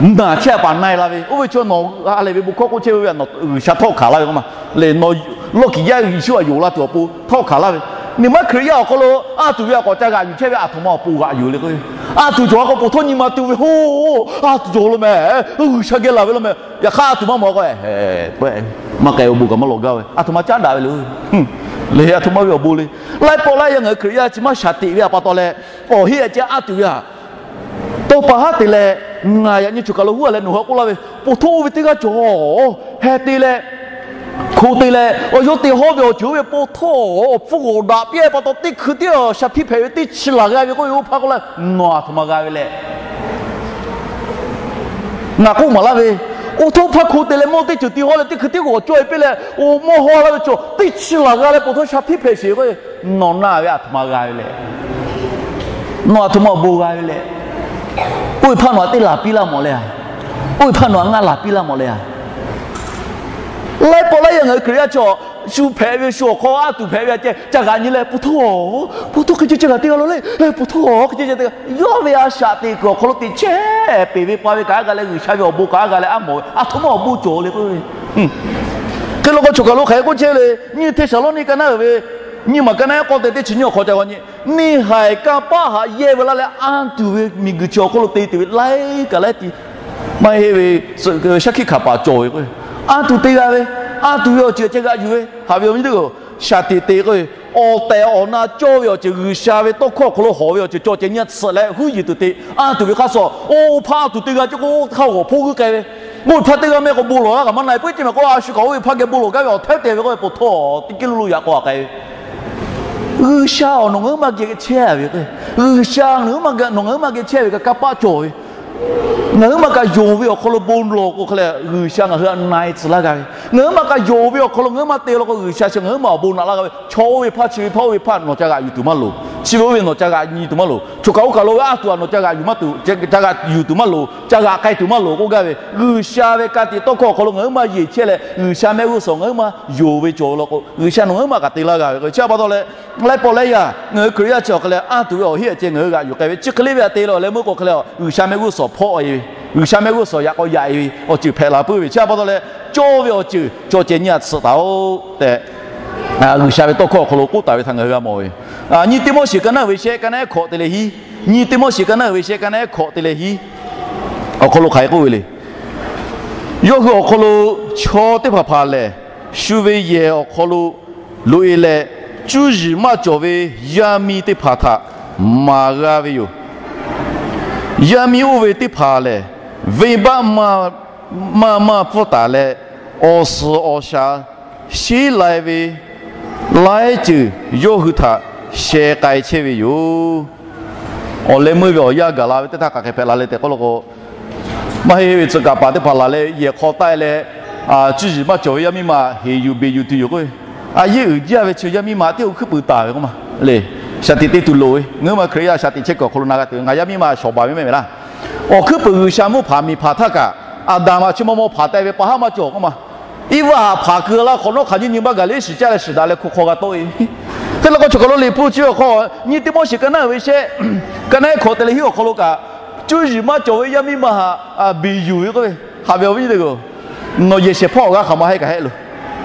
naˬ chehˇ a paˍ na-e la ve, oˇ ve chaw nawˬ ha lehˬ ve bon hkawˇ k'oˆ chehˇ ve, G'uiˬsha htawˆ hkanˍ laˇ ve k'oˆ ma. Lehˬ nawˬ lawˇ kiˍ yaˇ Yeˍsuˆ aꞈ yonˍ la tuˬ awˬ pon htawˆ hkanˍ laˇ ve, nawˬ maˇ Hkriꞈ yaˇ awˬ hk'aw lo anˇ tuˬ ve aꞈ k'awꞈ ca g'aꞈ yuˬ chehˇ ve, aˬ htoꞈ ma awˬ pon g'aꞈ yuˬ le k'o, anˇ tuˬ cawˬ a k'o, po htawˇ nyi ma tu ve, hoˇ, anˇ tuˬ cawˬ lo mehˍ, G'uiˬsha geh laˬ ve lo mehˍ, yaꞈ hk'aˇ anˇ tuˬ maˇ mawˬ k'o, maˇ k'ai awˬ bon kaꞈ maˇ lawꞈ gaˇ ve, aˬ htoꞈ ma caˉ daꞈ ve le. Lehˬ aˬ htoꞈ ma ve awˬ bon le. Laiˉ pawˆ laiˉ yaˇ ngaˬ hui Hkriꞈ yaˇ chi maˇ shaˍ teꞈ ve a pa taw leh, awˬ heˆ aꞈ ceh anˇ tuˬ ve aꞈ tawˇ pa haˉ te leh, ngaˬ yaꞈ nyi choˬ kaˬ lo huˉ a leh nawˬ hui k'oˆ laˇ ve, po htawˇ oˇ ve teˇ g'aˇ cawˬ, heh te leh, hko te leh, awˬ yawˇ te hawˇ ve awˬ ceuˬ oˇ ve po htawˇ awˬ hpfuhˇ g'awˬ daꞈ piˇ-e pa taw teˇ hkui tiˉ shaˍ htiˇ hpehꞈ ve teˇ chi laˬ g'a ve k'oˆ ve, oˇ hpaˇ k'oˆ laˇ, nawˬ aˬ htoꞈ ma g'a ve leh, ngaˬ k'oˆ maˍ laˇ ve, oˇ htaˇ hpaˇ hko te leh mawˇ teˇ ceuˬ te hawˇ leh teˇ hkui tiˉ k'awꞈ cawˇ-e piˇ leh, oˇ mawˇ hawˇ laˇ ve cawˬ teˇ chi laˬ g'a leh po htawˇ shaˍ htiˇ hpehꞈ sheˍ k'o, nawˬ na ve aˬ htoꞈ ma g'a ve leh, nawˬ aˬ htoꞈ ma awˬ bon g'a ve leh, oˇ ve hpaˇ nawˬ aꞈ teˇ laˬ piˇ laˇ mawˬ leh a, oˇ ve hpaˇ nawˬ aꞈ ngaˇ laˬ piˇ laˇ mawˬ leh a. Laiˉ pawˆ laiˉ yaˇ ngaˬ hui Hkriꞈ yaˇ chaw, shu hpehꞈ ve shu awˬ hk'aw anˇ tuˬ hpehꞈ ve aꞈ ceh ca g'aꞈ nyi leh, po htawˇ, po htawˇ hk'e ceh ca g'aꞈ teˇ g'aˇ law le, po htawˇ hk'e ceh ca teˇ g'aˇ, yawˇ ve a shaꞈ teꞈ kuiˬ awˬ hk'aw lo teꞈ chehˇ peˍ ve pa ve kaꞈ g'a leh, G'uiˬsha ve awˬ bon kaꞈ g'a leh aˉ mawˬ ve, aˬ htoꞈ ma awˬ bon cawˬ le k'o, hk'e law k'o choˬ kaˬ lo hk'aˬ hk'e k'oˆ chehˇ le. Nyiˇ Hteˇsaˍlawˇniˆ ka naˉ uiˍ ve nyiˇ maˬ, ka naˉ ehˉ k'aw te teˇ chi nyiˇ awˬ hk'aw ca g'a nyi, neˇ haiˬ kanˇ paˆ haꞈ yehˇ ve laˇ leh anˇ tuˬ ve miˬguiˬ chi awˬ hk'aw lo te tuˬ ve laiˉ kaꞈ laiˉ ti maˇ heˆ ve, shaˉ hkiˆ hkanˍ paˍ cawˬ ve k'o, anˇ tuˬ te g'a ve, anˇ tuˬ ve awˬ ceuˬ aꞈ ceh g'aꞈ yuˬ ve, haꞈ ve awˬ viˉ teˇ-oˬ, shaˍ tiꞈ te k'o, awˬ tehˬ awˬ na cawˇ ve awˬ ceuˬ, G'uiˬsha ve tawˇ hkawˇ awˬ hk'aw lo hawˬ ve awˬ ceuˬ cawˬ ceh nyi a tsuhꞈ leh huˉ yiˍ tuˬ te, anˇ tuˬ ve hk'aˇ suh, oˇ hpaˇ anˇ tuˬ te g'a ceh k'o, hk'aˇ g'awˬ hpoˇ g'uiˇ k'ai ve, oˇ ve hpaˇ teˇ g'aˇ mehˆ k'o bon lawˬ laˇ kaꞈ maˇ na-e puiˉ ceˇ mehˍ k'o, a shu kaꞈ oˇ ve hpaˇ geh bon lawˬ gaˇ ve awˬ htehˉ te ve k'o, po htawˇ teˇ kiˇ lo lo yaꞈ k'aw a k'ai ve, G'uiˬsha awˬ nawˬ ngaˬ hui maˇ geh chehˇ ve k'o, G'uiˬsha nawˬ ngaˬ hui maˇ geh chehˇ ve kaꞈ kanˇ paˆ cawˬ ve, Ngaˬ huiˉ ma kaꞈ yonˍ ve awˬ hk'aw lo bon lawˬ k'o hk'e leh, G'uiˬsha ngaˬ hui htaꞈ na e tcuh laˇ g'a ve. Ngaˬ huiˉ ma kaꞈ yonˍ ve awˬ hk'aw lo ngaˬ huiˉ ma te law k'o, G'uiˬsha chi ngaˬ huiˉ ma awˬ bon naꞈ laˇ g'a ve. Chaw oˇ ve hpaˇ, chi ve hpaˇ, oˇ ve hpaˇ nawˬ ca g'aꞈ yuˬ tuˬ maˇ loˍ. Chi ve oˇ ve nawˬ ca g'aꞈ nyi tuˬ maˇ loˍ. Choˬ kaꞈ oˇ kaꞈ lo ve aˉ tuˬ aꞈ nawˬ ca g'aꞈ yuˬ maˇ tuˬ, ca g'aꞈ yuˬ tuˬ maˇ loˍ, ca g'aꞈ k'ai tuˬ maˇ loˍ k'oˆ gaˇ ve. G'uiˬsha ve ka tiꞈ tawˇ hkawˇ awˬ hk'aw lo ngaˬ huiˉ ma yeˬ chehˇ leh, G'uiˬsha mehˆ g'uˇ suhˍ ngaˬ huiˉ ma yonˍ ve cawˬ ve law k'o, G'uiˬsha nawˬ ngaˬ huiˉ ma kaꞈ te laˇ g'a ve k'o, chi pa taw leh, laiˉ pawˆ laiˉ yaˇ ngaˬ hui Hkriꞈ yaˇ chi awˬ hk'e leh aˉ tuˬ ve awˬ heˆ awˬ ceh ngaˬ hui g'aꞈ yuˬ k'ai ve, chi hk'e le ve htaꞈ te leh awˬ leh meuˇ k'o hk'e leh, G'uiˬsha mehˆ g'uˇ suhˍ hpawˆ e ve, G'uiˬsha mehˆ g'uˇ suhˍ yaꞈ k'aw yaꞈ e ve awˬ ceuˬ hpehꞈ la puiˉ ve. Chi pa taw leh, cawˇ ve awˬ ceuˬ cawˬ cehˬ nyi htaꞈ tsuhꞈ taˍ-oꞈ tehꞈ, G'uiˬsha ve tawˇ hkawˇ awˬ hk'aw lo k'oˆ taˍ ve htaꞈ ngaˬ hui g'a mawˬ ve. Nyiˇ Tiˆmoˉseˍ ka naˉ uiˍ ve shehˆ ka naˉ ehˉ hkawꞈ te leh hiˉ, Nyiˇ Tiˆmoˉseˍ ka naˉ uiˍ ve shehˆ ka naˉ ehˉ hkawꞈ te leh hiˉ awˬ hk'aw lo hk'aˬ hk'e k'oˆ ve le. Yawˇ hui awˬ hk'aw lo chaw teˇ hpaˍ hpaˍ lehˬ, shu ve yehˬ awˬ hk'aw lo loꞈ e leh, cuˇ yiˍ maˇ cawˬ ve yaˇ miˇ teˇ hpaˍ htaꞈ maˍ g'a ve yoˬ. Yaˇ miˇ oˇ ve teˇ hpaˍ lehˬ, venˇbaˆ maˇ maˇ pfuhˇ taˍ leh, awˬ suhˍ awˬ shaˍ sheˉ lai ve laiˉ ceuˬ yawˇ hui htaꞈ sheh k'ai chehˇ ve yoˬ. Awˬ leh meuˇ ve awˬ yanˇ gaˬ la ve teˇ htaˇ hk'aˬ hk'e hpehꞈ la le tehꞈ k'oˆ law k'o, maˇ heˆ ve tcuh kaˍ paˍ teˇ hpaˍ laˬ leh yehˬ hk'aw taˆ e leh, cuˇ yiˍ maˇ cawˬ ve yaˇ miˇ ma heˍ yuˬ beˬ yuˬ tuˬ yoˬ k'o, a yeˇ uiˍ jaˇ ve chi yaˇ miˇ ma teˇ awˬ hkuiˉ puiˍ taˍ ve k'oˆ ma le. Shaˍ tiꞈ te tuˬ loˍ ve, ngaˬ hui ma Hkriꞈ yaˇ shaˍ tiꞈ chehˇ kuiˬ awˬ hk'aw lo na g'a tuˬ ve, ngaˬ yaˇ miˇ ma shawˍ baˬ ve mehˆ ve laˇ. Awˬ hkuiˉ puiˍ G'uiˬsha mvuhˇ hpaˍ miˬ hpaˍ htaˇ kaꞈ, Aˍdanˍ maꞈ chi maw maw hpaˍ teh ve pa haˉ maˇ cawˬ k'oˆ ma. Iˉvaˆ htaꞈ hpaˍ keu laˇ hk'awꞈ nawˉ hk'aˬ nyiˇ nyi maˇ gaˬ le shiˍ caˇ leh shiˍ daꞈ leh hk'u hk'aw g'a tawˆ e. Hk'e law k'o, choˬ kaˬ lo Liꞈ hpu chi awˬ hk'aw, Nyiˇ Tiˆmoˉseˍ ka naˉ uiˍ ve shehˆ ka naˉ ehˉ hkawꞈ te leh hiˉ awˬ hk'aw lo kaꞈ, cuˇ yiˍ maˇ cawˬ ve yaˇ miˇ ma htaꞈ beˬ yuˬ ve k'oˆ ve, haꞈ ve awˬ viˉ nyi teˇ hpaˍ-oˬ, nawˬ yehˬ shehˍ hpaˇ awˬ g'aˇ hk'aˬ ma hehˆ kaꞈ hehˆ loˬ.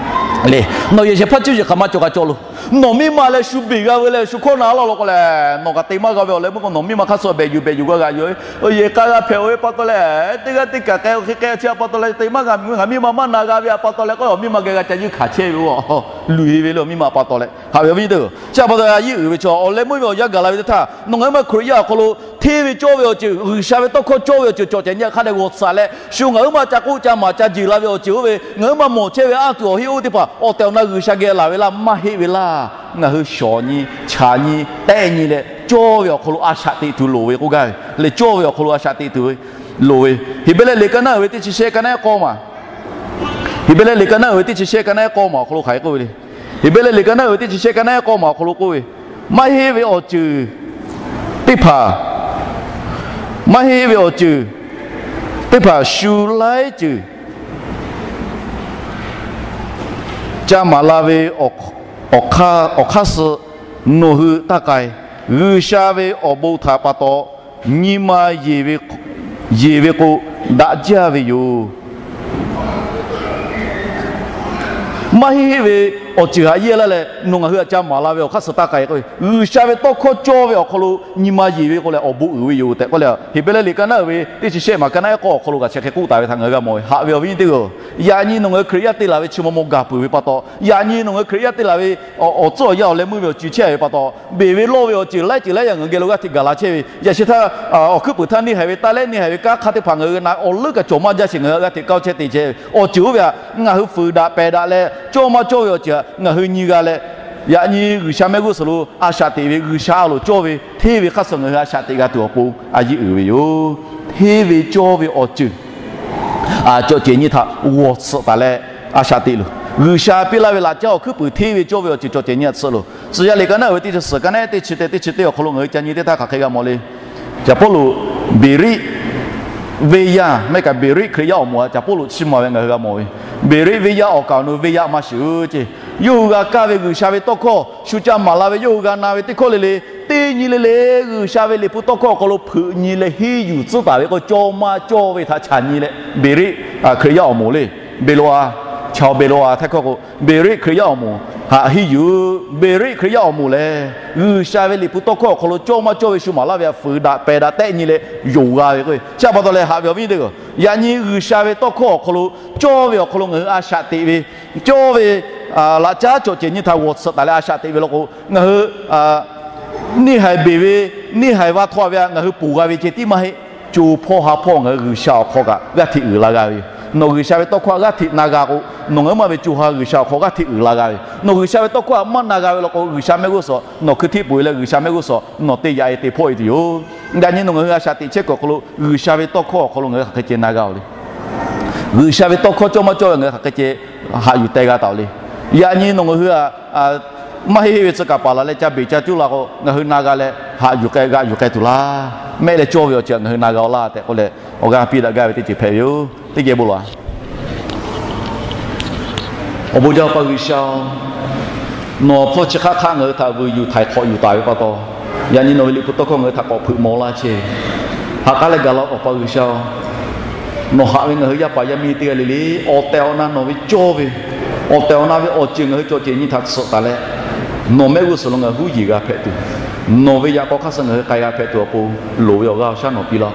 Le, nawˬ yehˬ shehˍ hpaˇ cuˇ yiˍ hk'aˬ ma cawˬ kaꞈ cawˬ loˬ. Nawˬ miˇ ma leh shu beˬ g'a ve leh shu hkawˇ na laˇ law k'o lehˬ, nawˬ kaꞈ te maˇ g'a ve awˬ leh meuˇ k'o, nawˬ miˇ ma hk'aˇ suh behˬ yuˬ behˬ yuˬ g'a g'aꞈ yuˬ ve, oˇ yehˬ k'a g'a hpehꞈ-oˬ ve pa taw leh, teˇ g'aˇ teˇ kaˬ k'ai-o hk'e k'ai chi pa taw leh, te maˇ g'a miˬ miˇ ma maˇ na g'a ve pa taw leh k'o, awˬ miˇ ma geh g'a ca yuˇ hkanˍ chehˇ ve, luˬ e ve le awˬ miˇ ma pa taw leh, haꞈ ve awˬ viˉ nyi teˇ hpaˍ-oˬ, chi pa taw leh a yeˇ uiˍ ve chaw awˬ leh meuˇ ve awˬ yanˇ gaˬ la ve teˇ htaˇ, nawˬ ngaˬ huiˉ ma Hkriꞈ yaˇ awˬ hk'aw lo hteˇ ve cawˇ ve awˬ ceuˬ, G'uiˬsha ve tawˇ hkawˇ cawˇ ve awˬ ceuˬ cawˬ cehˬ nyi hk'a dehꞈ g'awˬ tsuhꞈ leh, shu ngaˬ huiˉ ma ca k'oˆ ca maˍ ca jeˬ la ve awˬ ceuˬ oˇ ve ngaˬ huiˉ ma mawˬ chehˇ ve aˉ tuˬ awˬ heˆ oˇ ve teˇ hpaˍ awˬ tehˬ awˬ na G'uiˬsha geh laˬ ve laˇ maˇ heˆ ve laˇ. Ngaˬ hui shawˍ nyi, chaꞈ nyi, tehˆ nyi leh cawˇ ve awˬ hk'aw lo a shaꞈ teꞈ tuˬ loˍ ve k'oˆ gaˇ ve le. Cawˇ ve awˬ hk'aw lo a shaꞈ teꞈ tuˬ ve loˍ ve, Heˍbrehˇ liꞈ ka naˉ uiˍ ve teˇ chi shehˆ ka naˉ ehˉ k'awˇ maˬ Heˍbrehˇ liꞈ ka naˉ uiˍ ve teˇ chi shehˆ ka naˉ ehˉ k'awˇ maˬ awˬ hk'aw lo hk'aˬ hk'e k'oˆ ve le. Heˍbrehˇ liꞈ ka naˉ uiˍ ve teˇ chi shehˆ ka naˉ ehˉ k'awˇ maˬ awˬ hk'aw lo k'oˆ ve, maˇ heˆ ve awˬ ceuˬ teˇ hpaˍ, maˇ heˆ ve awˬ ceuˬ teˇ hpaˍ shu laiˉ ceuˬ ca maˍ la ve awˬ hk'aˇ suh nawˬ hui taˇ k'ai. G'uiˬsha ve awˬ bon htaꞈ pa taw nyi ma yeˬ ve k'o, daꞈ jaˇ ve yoˬ. Maˇ heˆ ve awˬ ceuˬ haꞈ yeˇ laˇ leh, nawˬ ngaˬ hui htaꞈ ca maˍ la ve awˬ hk'aˇ suh taˇ k'ai k'o, G'uiˬsha ve tawˇ hkawˇ cawˇ ve awˬ hk'aw lo nyi ma yeˬ ve k'o leh awˬ bon uiˍ ve yoˬ tehꞈ k'oˆ leh, Heˍbrehˇ liꞈ ka naˉ uiˍ ve teˇ chi shehˆ maˬ ka naˉ ehˉ k'awˇ awˬ hk'aw lo kaꞈ chi hk'e k'oˆ taˍ ve htaꞈ ngaˬ hui g'a mawˬ ve, haꞈ ve awˬ viˉ nyi teˇ hpaˍ-oˬ. Yaꞈ nyi nawˬ ngaˬ hui Hkriꞈ yaˇ te laˬ ve chi maw maw gaˬ peuˬ ve pa taw, yaꞈ nyi nawˬ ngaˬ hui Hkriꞈ yaˇ te laˬ ve awˬ tcuhˉ awˬ yanˇ awˬ leh meuˇ ve awˬ ceuˬ chehˇ ve pa taw, beˬ ve lawˇ ve awˬ ceuˬ laiˉ ceuˬ laiˉ yaꞈ ngaˬ hui geh lo g'aˇ hteꞈ gaˬ la chehˇ ve. Yaꞈ sheh htaˇ, awˬ hkuiˉ puiˍ htaˇ neˇ haiˬ ve taˇ lehˉ neˇ haiˬ ve kanˉ hk'aˇ teˇ hpaˍ ngaˬ hui na awˬ leuˉ kaꞈ cawˬ maˇ jaˇ sheˍ, ngaˬ hui g'aˇ hteꞈ kaˇ chehˇ te chehˇ ve awˬ ceuˬ oˇ ve htaꞈ ngaˬ hui fuiˍ daꞈ pehˬ daꞈ leh cawˇ maˇ cawˇ ve awˬ ceuˬ htaꞈ ngaˬ hui nyi g'a leh, yaꞈ nyi G'uiˬsha mehˆ g'uˇ suhˍ lo a shaꞈ teꞈ ve G'uiˬsha a loˍ cawˇ ve hteˇ ve hk'aˇ suh ngaˬ hui a shaꞈ teꞈ g'a tuˬ awˬ pon a yeˇ uiˍ ve yoˬ. Hteˇ ve cawˇ ve awˬ ceuˬ cawˬ cehˬ nyi htaꞈ g'awˬ tsuhꞈ taˍ leh a shaꞈ teꞈ loˬ. G'uiˬsha piˇ laˇ ve laꞈ caˉ awˬ hkuiˉ puiˍ hteˇ ve cawˇ ve awˬ ceuˬ cawˬ cehˬ nyi htaꞈ tsuhꞈ loˬ. Tcuh yaˇ liꞈ ka naˉ uiˍ ve teˇ chi suhˍ ka naˉ ehˉ teˇ chi teh teˇ chi teˇ awˬ hk'aw lo ngaˬ hui ca nyi teˇ htaˇ hk'aˬ hk'e g'a mawˬ le. Caˍ Pawˇluꞈ Beˍriˆ venˇ yaˇ mehˆ kaꞈ Beˍriˆ Hkriꞈ yaˇ awˬ moˍ htaꞈ Caˍ Pawˇluꞈ chiˇ mvuh ve ngaˬ hui g'a mawˬ ve, Beˍriˆ venˇ yaˇ awˬ kaˍ awˬ nu venˇ yaˇ maˇ shiˍ-oˬ ceˇ. Yawˇ hui g'a kaˇ ve G'uiˬsha ve tawˇ hkawˇ shu ca maˍ la ve yawˇ hui g'a na ve teˇ hkawˇ le le, teˇ nyi le le, G'uiˬsha ve Liꞈ hpu tawˇ hkawˇ awˬ hk'aw lo hpeuꞈ nyi leh henˇ yuˬ tcuhˉ taˍ ve k'o, cawˇ maˇ cawˇ ve htaꞈ chaꞈ nyi leh Beˍriˆ Hkriꞈ yaˇ awˬ moˍ le, Beˍloˍaˍ, chaw Beˍloˍaˍ htaiˍ hkawˇ k'o, Beˍriˆ Hkriꞈ yaˇ awˬ moˍ htaꞈ henˇ yuˬ. Beˍriˆ Hkriꞈ yaˇ awˬ moˍ lehˬ, G'uiˬsha ve Liꞈ hpu tawˇ hkawˇ awˬ hk'aw lo cawˇ maˇ cawˇ ve shu maˍ laˇ ve htaꞈ fuiˍ daꞈ pehˬ daꞈ tehˆ nyi leh yonˍ g'a ve k'o, chi pa taw leh haꞈ ve awˬ viˉ teˇ hpaˍ-oˬ, yaꞈ nyi G'uiˬsha ve tawˇ hkawˇ awˬ hk'aw lo cawˇ ve awˬ hk'aw lo ngaˬ hui a shaꞈ teꞈ ve, cawˇ ve laꞈ caˉ cawˬ cehˬ nyi htaꞈ g'awˬ tsuhꞈ taˍ leh a shaꞈ teꞈ ve law k'o, ngaˬ hui neˇ haiˬ beˬ ve, neˇ haiˬ va htaw ve htaꞈ ngaˬ hui ponˬ g'a ve ceh tiˉ maˇ heˆ. Co hpawˇ ha hpawˇ ngaˬ hui G'uiˬsha awˬ hk'aw kaꞈ g'aˇ hteꞈ uiˍ la g'a ve yoˬ. Nawˬ G'uiˬsha ve tawˇ hkawˇ htaꞈ g'aˇ hteꞈ na g'a k'o, nawˬ ngaˬ huiˉ ma ve co ha G'uiˬsha awˬ hk'aw g'aˇ hteꞈ uiˍ la g'a ve. Nawˬ G'uiˬsha ve tawˇ hkawˇ htaꞈ maˇ na g'a ve law k'o, G'uiˬsha mehˆ g'uˇ suhˍ nawˬ hkui hteˇ peuˬ e leh G'uiˬsha mehˆ g'uˇ suhˍ nawˬ te yaꞈ e te hpawˇ e tuˬ yoˬ. Yaꞈ nyi nawˬ ngaˬ hui a shaꞈ teꞈ chehˇ kuiˬ awˬ hk'aw lo G'uiˬsha ve tawˇ hkawˇ awˬ hk'aw lo ngaˬ hui hk'aˬ hk'e ceh na g'a-oˬ le. G'uiˬsha ve tawˇ hkawˇ cawˇ maˇ cawˇ ve ngaˬ hui hk'aˬ hk'e ceh haꞈ yuˬ teh g'a taˍ-oˬ le. Yaꞈ nyi nawˬ ngaˬ hui maˇ heˆ heˆ ve tcuh kaˍ paˍ laˬ leh ca beˬ ca cuˇ la k'o, ngaˬ hui na g'a leh haꞈ yuˬ k'ai g'aꞈ yuˬ k'ai tuˬ laˇ. Mehˆ leh cawˇ ve awˬ ceuˬ ngaˬ hui na g'a-oˬ laˇ tehꞈ k'oˆ leh, awˬ g'aˇ piˇ daꞈ gaˇ ve teˇ ceuˬ hpehꞈ ve yoˬ. Teˇ geh bon lawˬ-a. Awˬ bon jaˇ Awˬ pa G'uiˬsha-oˬ, nawˬ hpfuhˇ chi hk'aˆ hk'aˆ ngaˬ hui htaꞈ vuiˬ yuˬ htaiˍ hk'awꞈ yuˬ taˍ ve pa taw, yaꞈ nyi nawˬ ve liꞈ hpu tawˇ hkawˇ ngaˬ hui htaꞈ k'awꞈ hpeuꞈ maw laˇ chehˇ ve, haꞈ k'aˉ leh gaˬ la Awˬ pa G'uiˬsha-oˬ, nawˬ haꞈ ve ngaˬ hui yaˇ paˍ yaˇ miˇ teˇ g'aˇ le le, awˬ tehˬ awˬ na nawˬ ve cawˇ ve, awˬ tehˬ awˬ na ve awˬ ceuˬ ngaˬ hui cawˬ cehˬ nyi htaꞈ tsuhꞈ taˍ leh, nawˬ mehˆ g'uˇ suhˍ lo ngaˬ hui huˉ yeˬ g'a hpehꞈ tuˬ, nawˬ ve yaꞈ k'aw hk'aˇ suh ngaˬ hui k'ai g'a hpehꞈ tuˬ awˬ pon loˍ ve awˬ g'aˇ awˬ shaˉ nawˬ piˇ laˇ.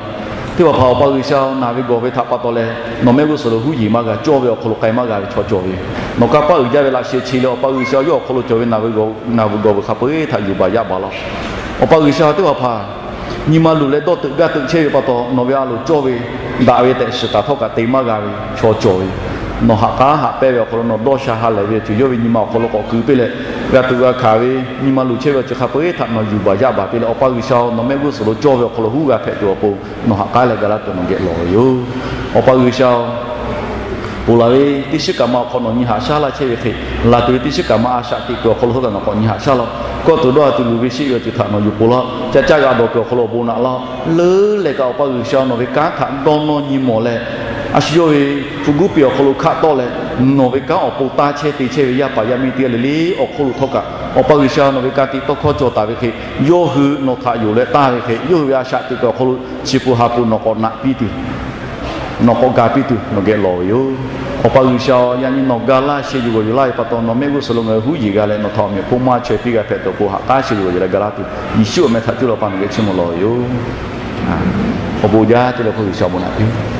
Teˇ hpaˍ hpaˍ Awˬ pa G'uiˬsha, naˬ ve gawˬ ve htaꞈ pa taw leh, nawˬ mehˆ g'uˇ suhˍ lo huˉ yeˬ maˇ g'a, cawˇ ve awˬ hk'aw lo k'ai maˇ g'a ve chaw cawˬ ve yoˬ. Nawˬ kanˇ paˆ uiˍ jaˇ ve laꞈ sheh che leh Awˬ pa G'uiˬsha, yawˇ awˬ hk'aw lo cawˬ ve naˬ ve gawˬ ve hk'a peu-eˬ htaꞈ yuˬ baˬ yaˇ baˬ laˇ. Awˬ pa G'uiˬsha, teˇ hpaˍ hpaˍ nyi ma luˬ leh dawˇ teuꞈ gaˇ teuꞈ chehˇ ve pa taw, nawˬ ve a loˍ cawˇ ve daꞈ ve tehꞈ shiˍ taˍ htawˇ kaꞈ te maˇ g'a ve chaw cawˬ ve yoˬ. Nawˬ haꞈ k'aˉ haꞈ pehnˇ ve awˬ hk'aw lo nawˬ dawˇ sha ha lehˬ ve awˬ ceuˬ yawˇ ve nyi ma awˬ hk'aw lo k'awꞈ keu piˇ leh, g'a tuꞈ g'a hkanˍ ve nyi ma luˬ chehˇ ve awˬ ceuˬ hk'a peu-eˬ htaꞈ nawˬ yuˬ baˬ yaˇ baˬ piˇ leh, Awˬ pa G'uiˬsha-oˬ, nawˬ mehˆ g'uˇ suhˍ lo cawˇ ve awˬ hk'aw lo huˉ g'a hpehꞈ tuˬ awˬ pon nawˬ haꞈ k'aˉ leh ga laˇ tuˬ nawˬ geh lawˬ ve yoˬ. Awˬ pa G'uiˬsha-oˬ, ponˬ laˬ ve teˇ shiˉ kaꞈ ma awˬ hk'aw nawˬ nyi haꞈ shaˉ laˇ chehˇ ve hk'e, laˬ tuˬ ve teˇ shiˉ kaꞈ ma a shaꞈ teꞈ kuiˬ awˬ hk'aw lo htawˇ kaꞈ nawˬ k'awꞈ nyi haꞈ shaˉ laˇ. Kawˇ tuˬ dawˇ ha tuˬ luˬ ve sheˆ ve awˬ ceuˬ htaꞈ nawˬ yuˬ ponˬ laˇ. Ca caˇ g'a dawˬ kuiˬ awˬ hk'aw lo awˬ bon naꞈ laˇ. Leuˉ leh kaꞈ Awˬ pa G'uiˬsha nawˬ ve kanˉ htaꞈ dawˇ nawˇ nyi mawˬ leh, a shu yawˇ ve hpu guˉ peˬ awˬ hk'aw lo hkaˆ tawˆ leh, nawˬ ve kanˉ awˬ pon taˇ chehˇ te chehˇ ve yaˇ paˍ yaˇ miˇ teˇ g'aˇ le le awˬ hk'oˆ lo htawˇ kaꞈ, Awˬ pa G'uiˬsha nawˬ ve ka tiꞈ tawˇ hkawˇ cawˬ taˍ ve hk'e, yawˇ hui nawˬ htaꞈ yonˍ leh taˇ ve hk'e, yawˇ hui ve a shaꞈ teꞈ kuiˬ awˬ hk'aw lo chi hpu ha hpu nawˬ k'awꞈ naꞈ piˇ tuˬ, nawˬ k'awꞈ ga piˇ tuˬ nawˬ geh lawˬ ve yoˬ. Awˬ pa G'uiˬsha-oˬ, yaꞈ nyi nawˬ ga laˇ sheh yuˬ g'awˬ yuˬ laˇ ve pa taw, nawˬ mehˆ g'uˇ suhˍ lo ngaˬ hui huˉ yeˬ g'a leh nawˬ htaꞈ awˬ meꞈ awˬ hponˇ maˇ chaweh piˇ g'a hpehꞈ tuˬ awˬ pon haꞈ k'aˉ sheh yuˬ g'awˬ yuˬ leh ga laˇ tuˬ, Yeˍsuˆ awˬ meh htaꞈ cuˇ leh Awˬ pa nawˬ geh chiˇ mvuh lawˬ ve yoˬ. Awˬ bon jaˇ te leh Awˬ pa G'uiˬsha awˬ bon naꞈ piˇ